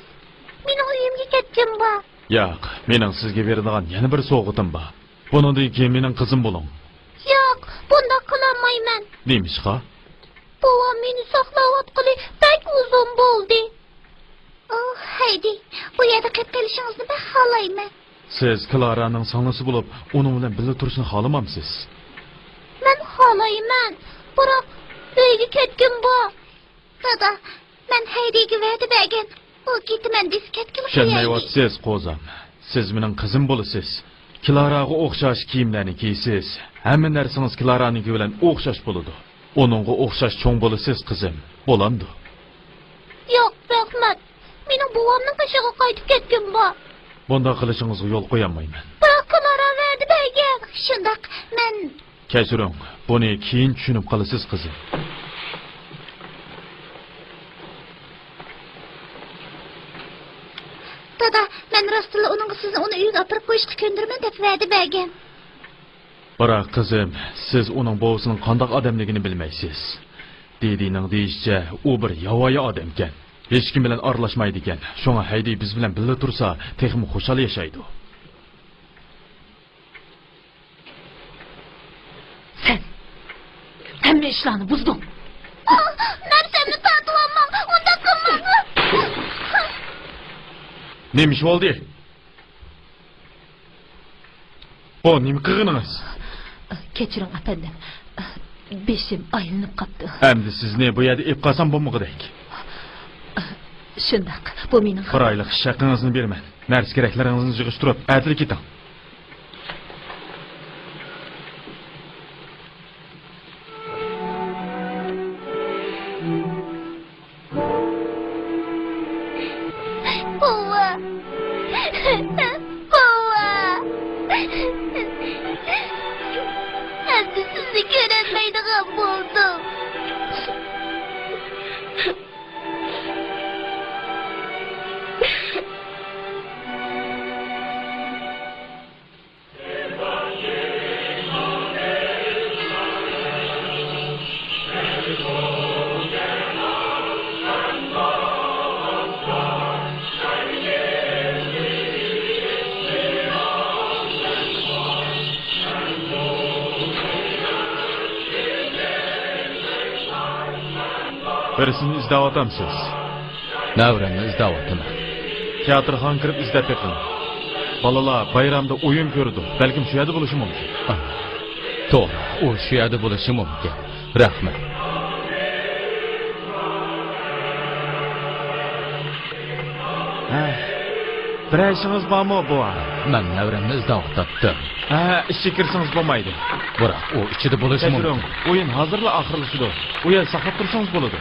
مېنىڭ ئۆيۈمگە كەتكۈم بار. ياق، مېنىڭ سىزگە بېرىدىغان يەنە بىر سوۋغىتىم بار. بۇنىڭدىن كېيىن مېنىڭ قىزىم بولۇڭ. ياق، بۇنداق قىلالمايمەن. نېمىشقا؟ بوۋام مېنى ساقلاۋاتقىلى بەك ئۇزۇن بولدى. ئوھ، ھەيدى، بۇ يەردە قېلىپ قېلىشىڭىزنى بەك خالايمەن. سىز كلارانىڭ سىڭلىسى بولۇپ، ئۇنىڭ بىلەن بىللە تۇرۇشنى خالىمامسىز؟ مەن خالايمەن، بىراق ئۆيگە كەتكۈم بار. دادا، مەن ھەيدىگە ۋەدە بەرگەن، ئۇ كېتىمەن دېسە كەتكىلى قويايلى. چۈشەنمەيۋاتىسىز، قوزام. سىز مېنىڭ قىزىم بولىسىز. كلارغا ئوخشاش كىيىملەرنى كىيسىز، ھەممە نەرسىڭىز كلارانىڭكى بىلەن ئوخشاش بولىدۇ. ئۇنىڭغا ئوخشاش چوڭ بولىسىز، قىزىم. بولامدۇ؟ ياق، رەھمەت. مېنىڭ بوۋامنىڭ قېشىغا قايتىپ كەتكۈم بار. بۇنداق قىلىشىڭىزغا يول قويالمايمەن. بىراق كلارا ۋەدە بەرگەن. شۇنداق، مەن كەچۈرۈڭ، بۇنى كېيىن چۈشىنىپ قالىسىز، قىزىم. دادا، مەن راستتىنلا ئۇنىڭغا سىزنى ئۇنىڭ ئۆيىگە ئاپىرىپ قويۇشقا كۆندۈرىمەن دەپ ۋەدە بەرگەن. بىراق، قىزىم، سىز ئۇنىڭ بوۋىسىنىڭ قانداق ئادەملىكىنى بىلمەيسىز. دېدىنىڭ دېيىشىچە، ئۇ بىر ياۋايى ئادەمكەن. ھېچكىم بىلەن ئارىلاشمايدىكەن. شۇڭا ھەيدى بىز بىلەن بىللە تۇرسا، تېخىمۇ خۇشال ياشايدۇ. سەن ھەممە ئىشلارنى بۇزدۇڭ. ئاھ، نەرسەمنى تارتىۋالماڭ، ئۇنداق قىلماڭ. نېمە ئىش بولدى؟ بۇ نېمە قىلغىنىڭىز؟ كەچۈرۈڭ، ئەپەندىم. بېشىم ئايلىنىپ قاپتۇ. ئەمدى سىزنى بۇ يەردە ئېلىپ قالسام بولمىغۇدەك. شۇنداق، بۇ مېنىڭ خاتام. بىر ئايلىق ئىش ھەققىڭىزنى بېرىمەن. نەرسە-كېرەكلىرىڭىزنى يىغىشتۇرۇپ، ئەتىلا كېتىڭ. بوۋا! بوۋا! ئەمدى سىزنى كۆرەلمەيدىغان بولدۇم. بىرسىنى ئىزدەۋاتامسىز؟ نەۋرەمنى ئىزدەۋاتىمەن. تىياتىرخانىغا كىرىپ ئىزدەپ بېقىڭ. بالىلار بايرامدا ئويۇن كۆرىدۇ. بەلكىم شۇ يەردە بولۇشى مۇمكىن. ئاھ، توغرا، ئۇ شۇ يەردە بولۇشى مۇمكىن. رەھمەت. ھە، بىرەر ئىشىڭىز بارمۇ، بوۋا؟ مەن نەۋرەمنى ئىزدەۋاتاتتىم. ھە، ئىچىگە كىرسىڭىز بولمايدۇ. بىراق ئۇ ئىچىدە بولۇشى مۇمكىن. كەچۈرۈڭ، ئويۇن ھازىرلا ئاخىرلىشىدۇ. ئۇ يەردە ساقلاپ تۇرسىڭىز بولىدۇ.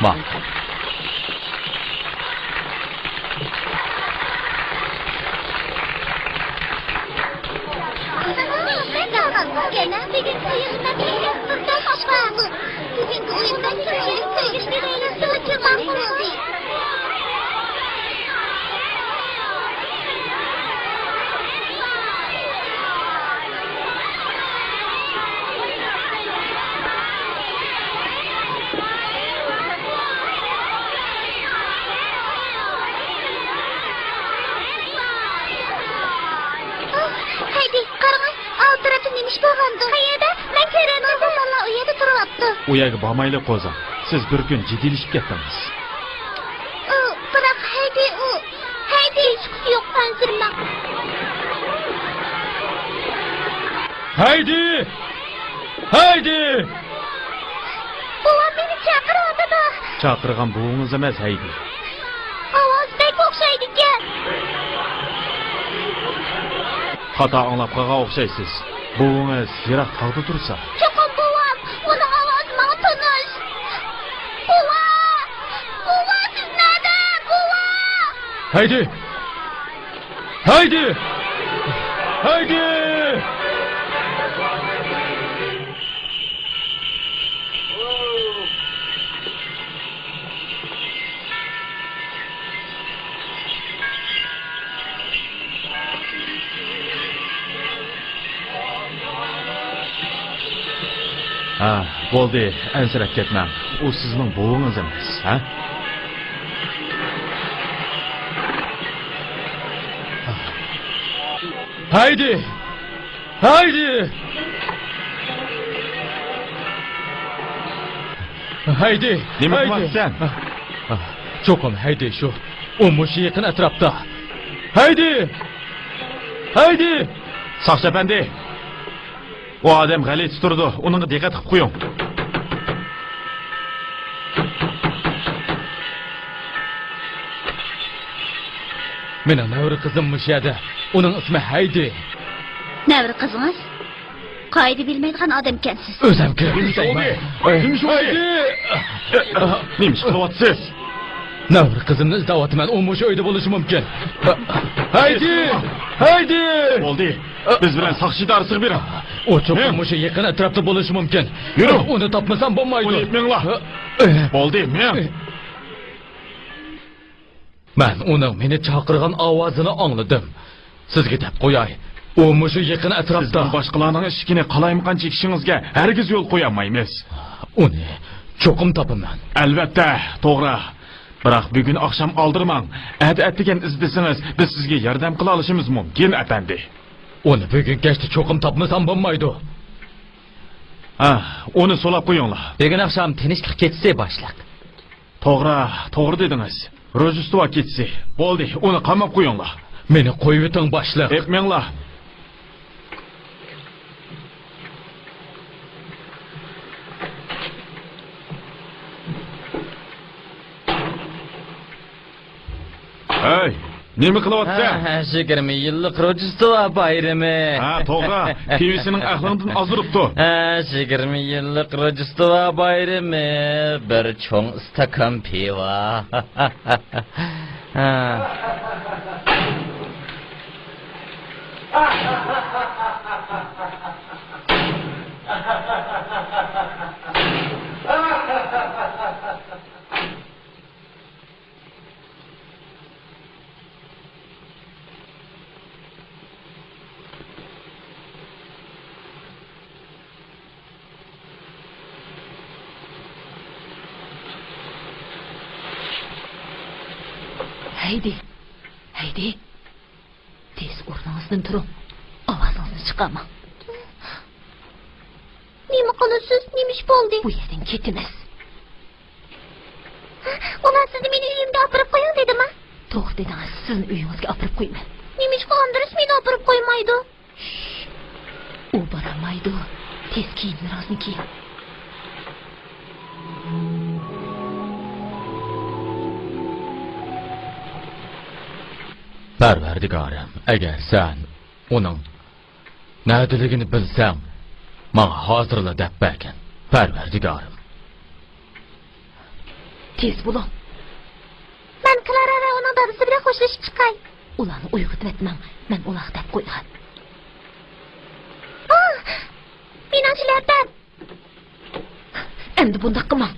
ماقۇل. بۈگۈنكى ئويۇندا كۆرۈشۈپ قويۇشنى دەيلى، سىلىچۇ ماقۇل بولدى. ھەيدى، قارىڭا، ئال تەرەپتە نېمە ئىش بولغاندۇ؟ قەيەردە؟ مەن كۆرەلمىدىم. ماۋۇ بالىلار ئۇ يەردە تۇرۇۋاپتۇ. ئۇ يەرگە بارمايلى، قوزا. سىز بىر كۈن جىددىيلىشىپ كەتتىڭىز. ئۇ، بىراق ھەيدى ئۇ. ھەيدى! ھېچقىسى يوق، ئەنسىرىمەڭ. ھەيدى! ھەيدى! بوۋام مېنى چاقىرىۋاتىدۇ. چاقىرغان بوۋىڭىز ئەمەس، ھەيدى. ئاۋازى بەك ئوخشايدىكەن. خاتا ئاڭلاپ قالغان ئوخشايسىز. بوۋىڭىز يىراق تاغدا تۇرسا. چوقۇم بوۋام. ئۇنىڭ ئاۋازى ماڭا تونۇش. بوۋا! بوۋا، سىز نەدە؟ بوۋا! ھەيدى! ھەيدى! ھەيدى! ھا، بولدى، ئەنسىرەپ كەتمەڭ. ئۇ سىزنىڭ بوۋىڭىز ئەمەس، ھە؟ ھەيدى! ھەيدى! ھەيدى! نېمە قىلىۋاتىسەن؟ چوقۇم ھەيدى شۇ. ئۇ مۇشۇ يېقىن ئەتراپتا. ھەيدى! ھەيدى! ساقچى ئەپەندى! ئۇ ئادەم غەلىتە تۇرىدۇ، ئۇنىڭغا دىققەت قىلىپ قويۇڭ. مېنىڭ نەۋرە قىزىم مۇشۇ يەردە. ئۇنىڭ ئىسمى ھەيدى. نەۋرە قىزىڭىز؟ قائىدە بىلمەيدىغان ئادەمكەنسىز. ئۆزۈم كىرىپ نېمە ئىش بولدى؟ نېمە ئىش بولدى؟ ھەيدى! نېمە ئىش قىلىۋاتىسىز؟ نەۋرە قىزىمنى ئىزدەۋاتىمەن، ئۇ مۇشۇ ئۆيدە بولۇشى مۇمكىن. ھەيدى! ھەيدى! بولدى، بىز بىلەن ساقچى ئىدارىسىگە بېرىڭ. ئۇ چوقۇم مۇشۇ يېقىن ئەتراپتا بولۇشى مۇمكىن. يۈرۈڭ. ئۇنى تاپمىسام بولمايدۇ. ئۇنى ئېلىپ مېڭىڭلار. بولدى، مېڭىڭ. مەن ئۇنىڭ مېنى چاقىرغان ئاۋازىنى ئاڭلىدىم. سىزگە دەپ قوياي، ئۇ مۇشۇ يېقىن ئەتراپتا. سىزنىڭ باشقىلارنىڭ ئىشىكىنى قالايمىقان چېكىشىڭىزگە ھەرگىز يول قويالمايمىز. ئۇنى چوقۇم تاپىمەن. ئەلۋەتتە، توغرا. بىراق بۈگۈن ئاخشام ئالدىرىماڭ. ئەتە ئەتىگەن ئىزدىسىڭىز، بىز سىزگە ياردەم قىلالىشىمىز مۇمكىن، ئەپەندى. ئۇنى بۈگۈن كەچتە چوقۇم تاپمىسام بولمايدۇ. ھە، ئۇنى سولاپ قويۇڭلار. بۈگۈن ئاخشام تىنچلىق كېچىسى، باشلىق. توغرا، توغرا دېدىڭىز. روژدېستۋا كېچىسى. بولدى، ئۇنى قاماپ قويۇڭلار. مېنى قويۇۋېتىڭ، باشلىق. ئېلىپ مېڭىڭلار. ھەي، نېمە قىلىۋاتىسەن؟ ھە، ھە، يىگىرمە يىللىق روژدېستۋا بايرىمى. ھە، توغرا. پىۋىسىنىڭ ئەقلىڭدىن ئازدۇرۇپتۇ. ھە، يىگىرمە يىللىق روژدېستۋا بايرىمى. بىر چوڭ ئىستاكان پىۋا. ھە. ھەيدى! ھەيدى! تېز ئورنىڭىزدىن تۇرۇڭ. ئاۋازىڭىزنى چىقارماڭ. نېمە قىلىسىز؟ نېمە ئىش بولدى؟ بۇ يەردىن كېتىمىز. ئۇلار سىزنى مېنى ئۆيۈمگە ئاپىرىپ قويۇڭ دېدىما؟ توغرا دېدىڭىز، سىزنى ئۆيىڭىزگە ئاپىرىپ قويىمەن. نېمىشقا ئاندرېس مېنى ئاپىرىپ قويمايدۇ؟ ئۇ بارالمايدۇ. تېز كىيىنلىرىڭىزنى كىيىڭ. پەرۋەردىگارىم، ئەگەر سەن ئۇنىڭ نەدىلىكىنى بىلسەڭ، ماڭا ھازىرلا دەپ بەرگىن، پەرۋەردىگارىم. تېز بولۇڭ. مەن كلارا ۋە ئۇنىڭ دادىسى بىلەن خوشلىشىپ چىقاي. ئۇلارنى ئويغىتىۋەتمەڭ، مەن ئۇلارغا دەپ قويغان. ئاھ! مېنىڭ شىلەپەم! ئەمدى بۇنداق قىلماڭ.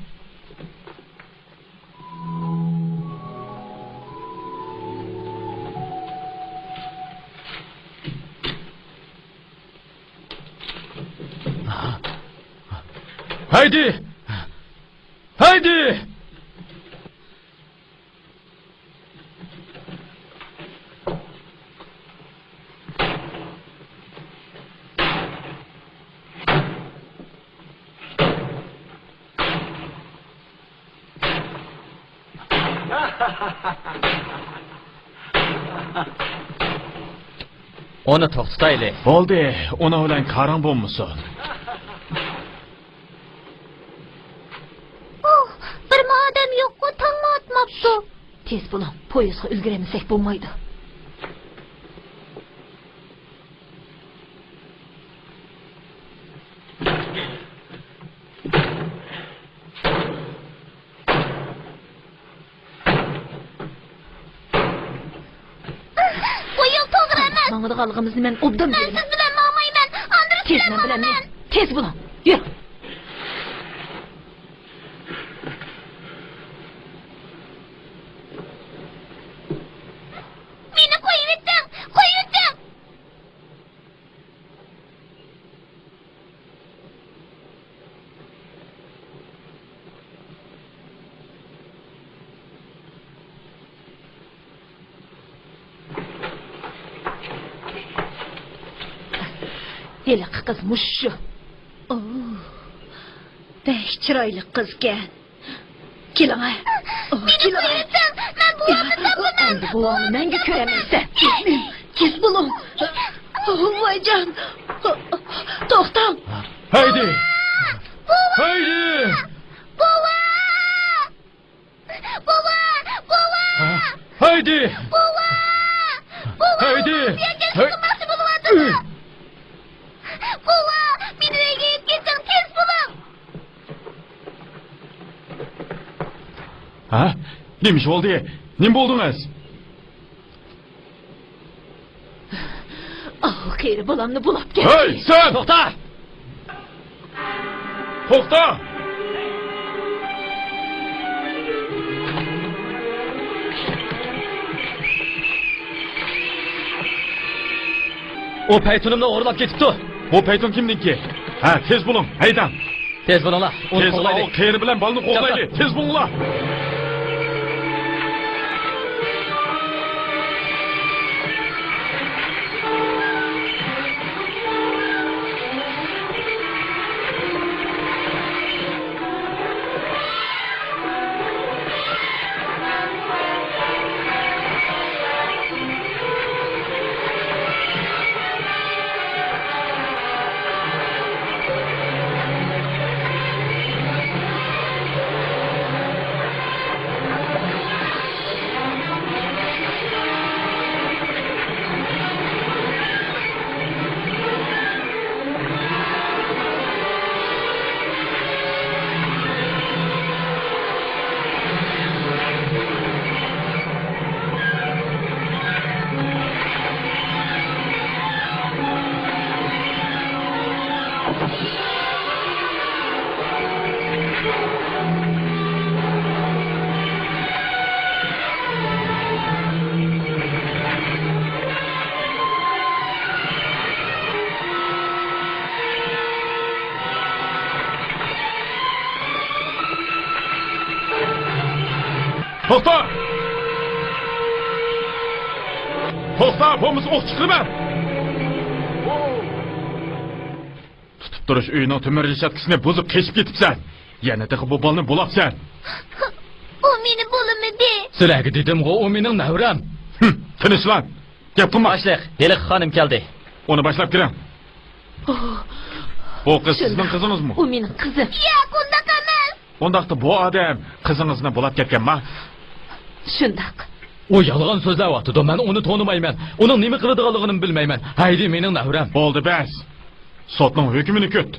ھەيدى! ھەيدى! ئۇنى توختىتايلى. بولدى، ئۇنىڭ بىلەن كارىڭ بولمىسۇن. ئوھ، بىرمۇ ئادەم يوققۇ، تاڭمۇ ئاتماپتۇ. تېز بولۇڭ، پويىزغا ئۈلگۈرەلمىسەك بولمايدۇ. قويۇڭ، توغرا ئەمەس. ماڭىدىغانلىقىمىزنى مەن ئوبدان بىلىمەن. مەن سىز بىلەن ماڭمايمەن. ئاندرېس بىلەن ماڭىمەن. تېز بولۇڭ. يۈر. مېنى قويۇۋېتىڭ، قويۇۋېتىڭ. ھېلىقى قىز مۇشۇ. ئوو، بەك چىرايلىق قىزكەن. كېلىڭە. مېنى قويۇۋېتىڭ، مەن بوۋامنى تاپىمەن. ئەمدى بوۋاڭنى مەڭگۈ كۆرەلمەيسەن. تېز بولۇڭ. ۋايجان. توختاڭ. ھەيدى. بوۋا! ھەيدى. بوۋا! بوۋا! بوۋا! ھەيدى. بوۋا! بوۋا! ھەيدى. بوۋا! مېنى ئۆيگە ئېلىپ كېتىڭ، تېز بولۇڭ! ھە؟ نېمە ئىش بولدى؟ نېمە بولدىڭىز؟ ئاۋۇ قېرى بالامنى بۇلاپ كەتتى. ھەي، سەن! توختا! توختا! ئۇ پەيتۇنۇمنى ئورلاپ كېتىپتۇ. بۇ پەيتۇن كىمنىڭكى؟ ھە، تېز بولۇڭ، ھەيدەڭ. تېز بولۇڭلار، ئۇنى قوغلايلى. تېز، ئاۋۇ قېرى بىلەن بالىنى قوغلايلى. چاپسان. تېز بولۇڭلار. توختا! توختا، بولمىسا ئوق چىقىرىمەن! تۇتۇپ تۇرۇش ئۆيىنىڭ تۆمۈر رېشاتكىسىنى بۇزۇپ قېچىپ كېتىپسەن. يەنە تېخى بۇ بالىنى بۇلاپسەن. ئۇ مېنى بولمىدى. سىلەرگە دېدىمغۇ، ئۇ مېنىڭ نەۋرەم. ھىم، تىنچلان. گەپ قىلما. باشلىق، ھېلىقى خانىم كەلدى. ئۇنى باشلاپ كىرىڭ. بۇ قىز سىزنىڭ قىزىڭىزمۇ؟ ئۇ مېنىڭ قىزىم. ياق، ئۇنداق ئەمەس. ئۇنداقتا بۇ ئادەم قىزىڭىزنى بۇلاپ كەتكەنما؟ شۇنداق. ئۇ يالغان سۆزلەۋاتىدۇ، مەن ئۇنى تونۇمايمەن. ئۇنىڭ نېمە قىلىدىغانلىقىنىمۇ بىلمەيمەن. ھەيدى، مېنىڭ نەۋرەم. بولدى، بەس. سوتنىڭ ھۆكمىنى كۈت.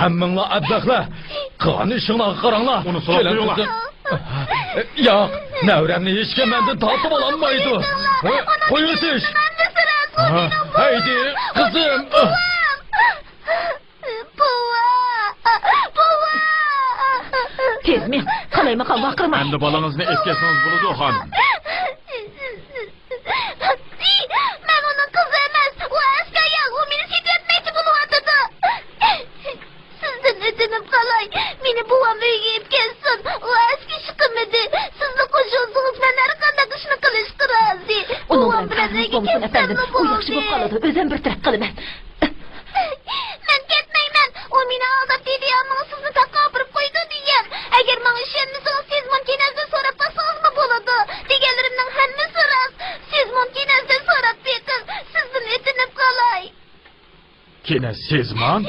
ھەممىڭلار ئەبلەخلەر! قىلغان ئىشىڭلارغا قاراڭلار! ئۇنى سولاپ قويۇڭلار. ياق، نەۋرەمنى ھېچكىم مەندىن تارتىپ ئالالمايدۇ. قويۇۋېتىش! ھەيدى، قىزىم! بوۋا! بوۋا! تېز مېڭ، قالايمىقان ۋارقىرىماي. ئەمدى بالىڭىزنى ئەسكەرسىڭىز بولىدۇ، خانىم. مەن ئۇنىڭ قىزى ئەمەس، ئۇ ئەسكى ئايال، ئۇ مېنى سېتىۋەتمەكچى بولۇۋاتىدۇ. سىزدىن ئۆتۈنۈپ قالاي، مېنى بوۋام ئۆيگە ئېلىپ كەلسۇن، ئۇ ئەسكى چىقىمىدى. سىزلا قوشۇلسىڭىز، مەن ھەر قانداق ئىشنى قىلىشقا رازى. ئۇنىڭ بوۋام بىلەن بىلەن ئۆيگە بولمىسۇن، ئەپەندىم، كەلسەملا ئۇ ياخشى بولۇپ بولدى. قالىدۇ، ئۆزۈم بىر تەرەپ قىلىمەن. مەن كەتمەيمەن. ئۇ مېنى ئالداپ، دېدى ئامىڭىز سىزنى تاغقا ئاپىرىپ قويىدۇ دېگەن. ئەگەر ماڭا ئىشەنمىسىڭىز، سېزمون كېنەزدىن سوراپ باقسىڭىزمۇ بولىدۇ. دېگەنلىرىمنىڭ ھەممىسى راست. سېزمون كېنەزدىن سوراپ بېقىڭ. سىزدىن ئۆتۈنۈپ قالاي. كېنەز سېزمون؟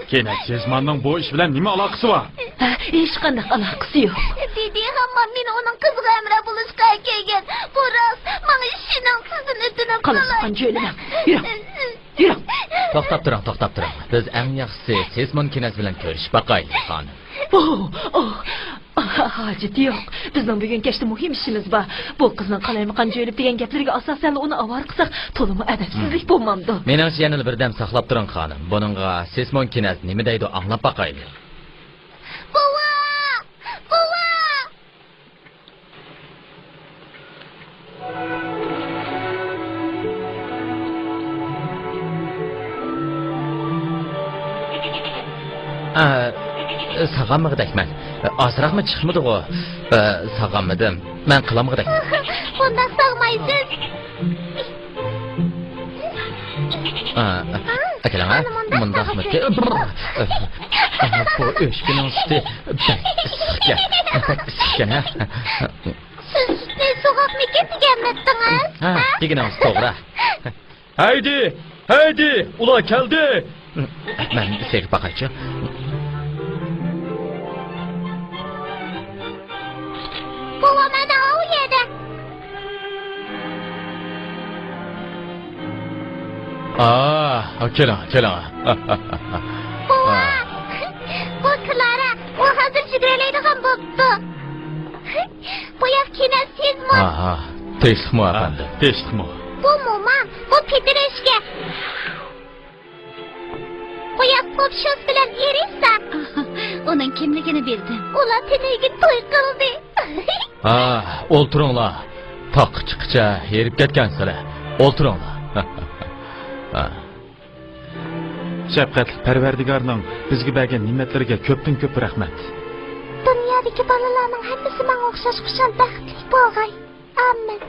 كېنەز سېزموننىڭ بۇ ئىش بىلەن نېمە ئالاقىسى بار؟ ھە، ھېچقانداق ئالاقىسى يوق. دېدى ھاممام مېنى ئۇنىڭ قىزىغا ھەمراھ بولۇشقا ئەكەلگەن. بۇ راست. ماڭا ئىشىنىڭ، سىزدىن ئۆتۈنۈپ قالاي. قالمىسىقان جۆيلىمەڭ. يۈرۈڭ. يۈرۈڭ. توختاپ تۇرۇڭ، توختاپ تۇرۇڭ. بىز ئەڭ ياخشىسى سېزمون كېنەز بىلەن كۆرۈشۈپ باقايلى، خانىم. ئوھ، ئوھ. ھاجىتى يوق. بىزنىڭ بۈگۈن كەچتە مۇھىم ئىشىمىز بار. بۇ قىزنىڭ قالايمىقان جۆيلۈپ دېگەن گەپلىرىگە ئاساسەنلا ئۇنى ئاۋارە قىلساق، تولىمۇ ئەدەپسىزلىك بولمامدۇ؟ مېنىڭچە يەنىلا بىردەم ساقلاپ تۇرۇڭ، خانىم. بۇنىڭغا سېزمون كېنەز نېمە دەيدۇ، ئاڭلاپ باقايلى. بوۋا! بوۋا! ئە، ساغانمىغۇدەكمەن. ئازراقمۇ چىقمىدىغۇ؟ ئە، ساغانمىدىم. مەن قىلالمىغۇدەك. بۇنداق ساغمايسىز. ئا، ئا، ئەكېلىڭ، ھە؟ مۇنداقمۇ؟ بۇ ئۆچكىنىڭ سۈتى بەك ئىسسىقكەن، بەك ئىسسىقكەن، ھە؟ سىز سۈتنى سوغۇقمىكىن دېگەنمىدىڭىز؟ ھە، دېگىنىڭىز توغرا. ھەيدى، ھەيدى، ئۇلار كەلدى. مەن سېغىپ باقايچۇ. بوۋام ئەنە ئاۋۇ يەردە. ئا، كېلىڭ، كېلىڭ. بوۋا، بۇ كلارا، ئۇ ھازىر يۈگۈرەلەيدىغان بوپتۇ. بۇ ياق كېنەز سېزمون. ئاھا، تىنچلىقمۇ، ئەپەندىم؟ تىنچلىقمۇ؟ بۇ مومام، بۇ پېتىرىشكە. بۇ ياق پوپشۇس بىلەن ئېرىسا. ئۇنىڭ كىملىكىنى بىلدىم. ئۇلار تۈنۈگۈن توي قىلدى. ھا، ئولتۇرۇڭلار. تاغقا چىققىچە ھېرىپ كەتكەنسىلەر. ئولتۇرۇڭلار. ھا. شەپقەتلىك پەرۋەردىگارنىڭ بىزگە بەرگەن نېمەتلىرىگە كۆپتىن كۆپ رەھمەت. دۇنيادىكى بالىلارنىڭ ھەممىسى ماڭا ئوخشاش خۇشال، بەختلىك بولغاي. ئامىن.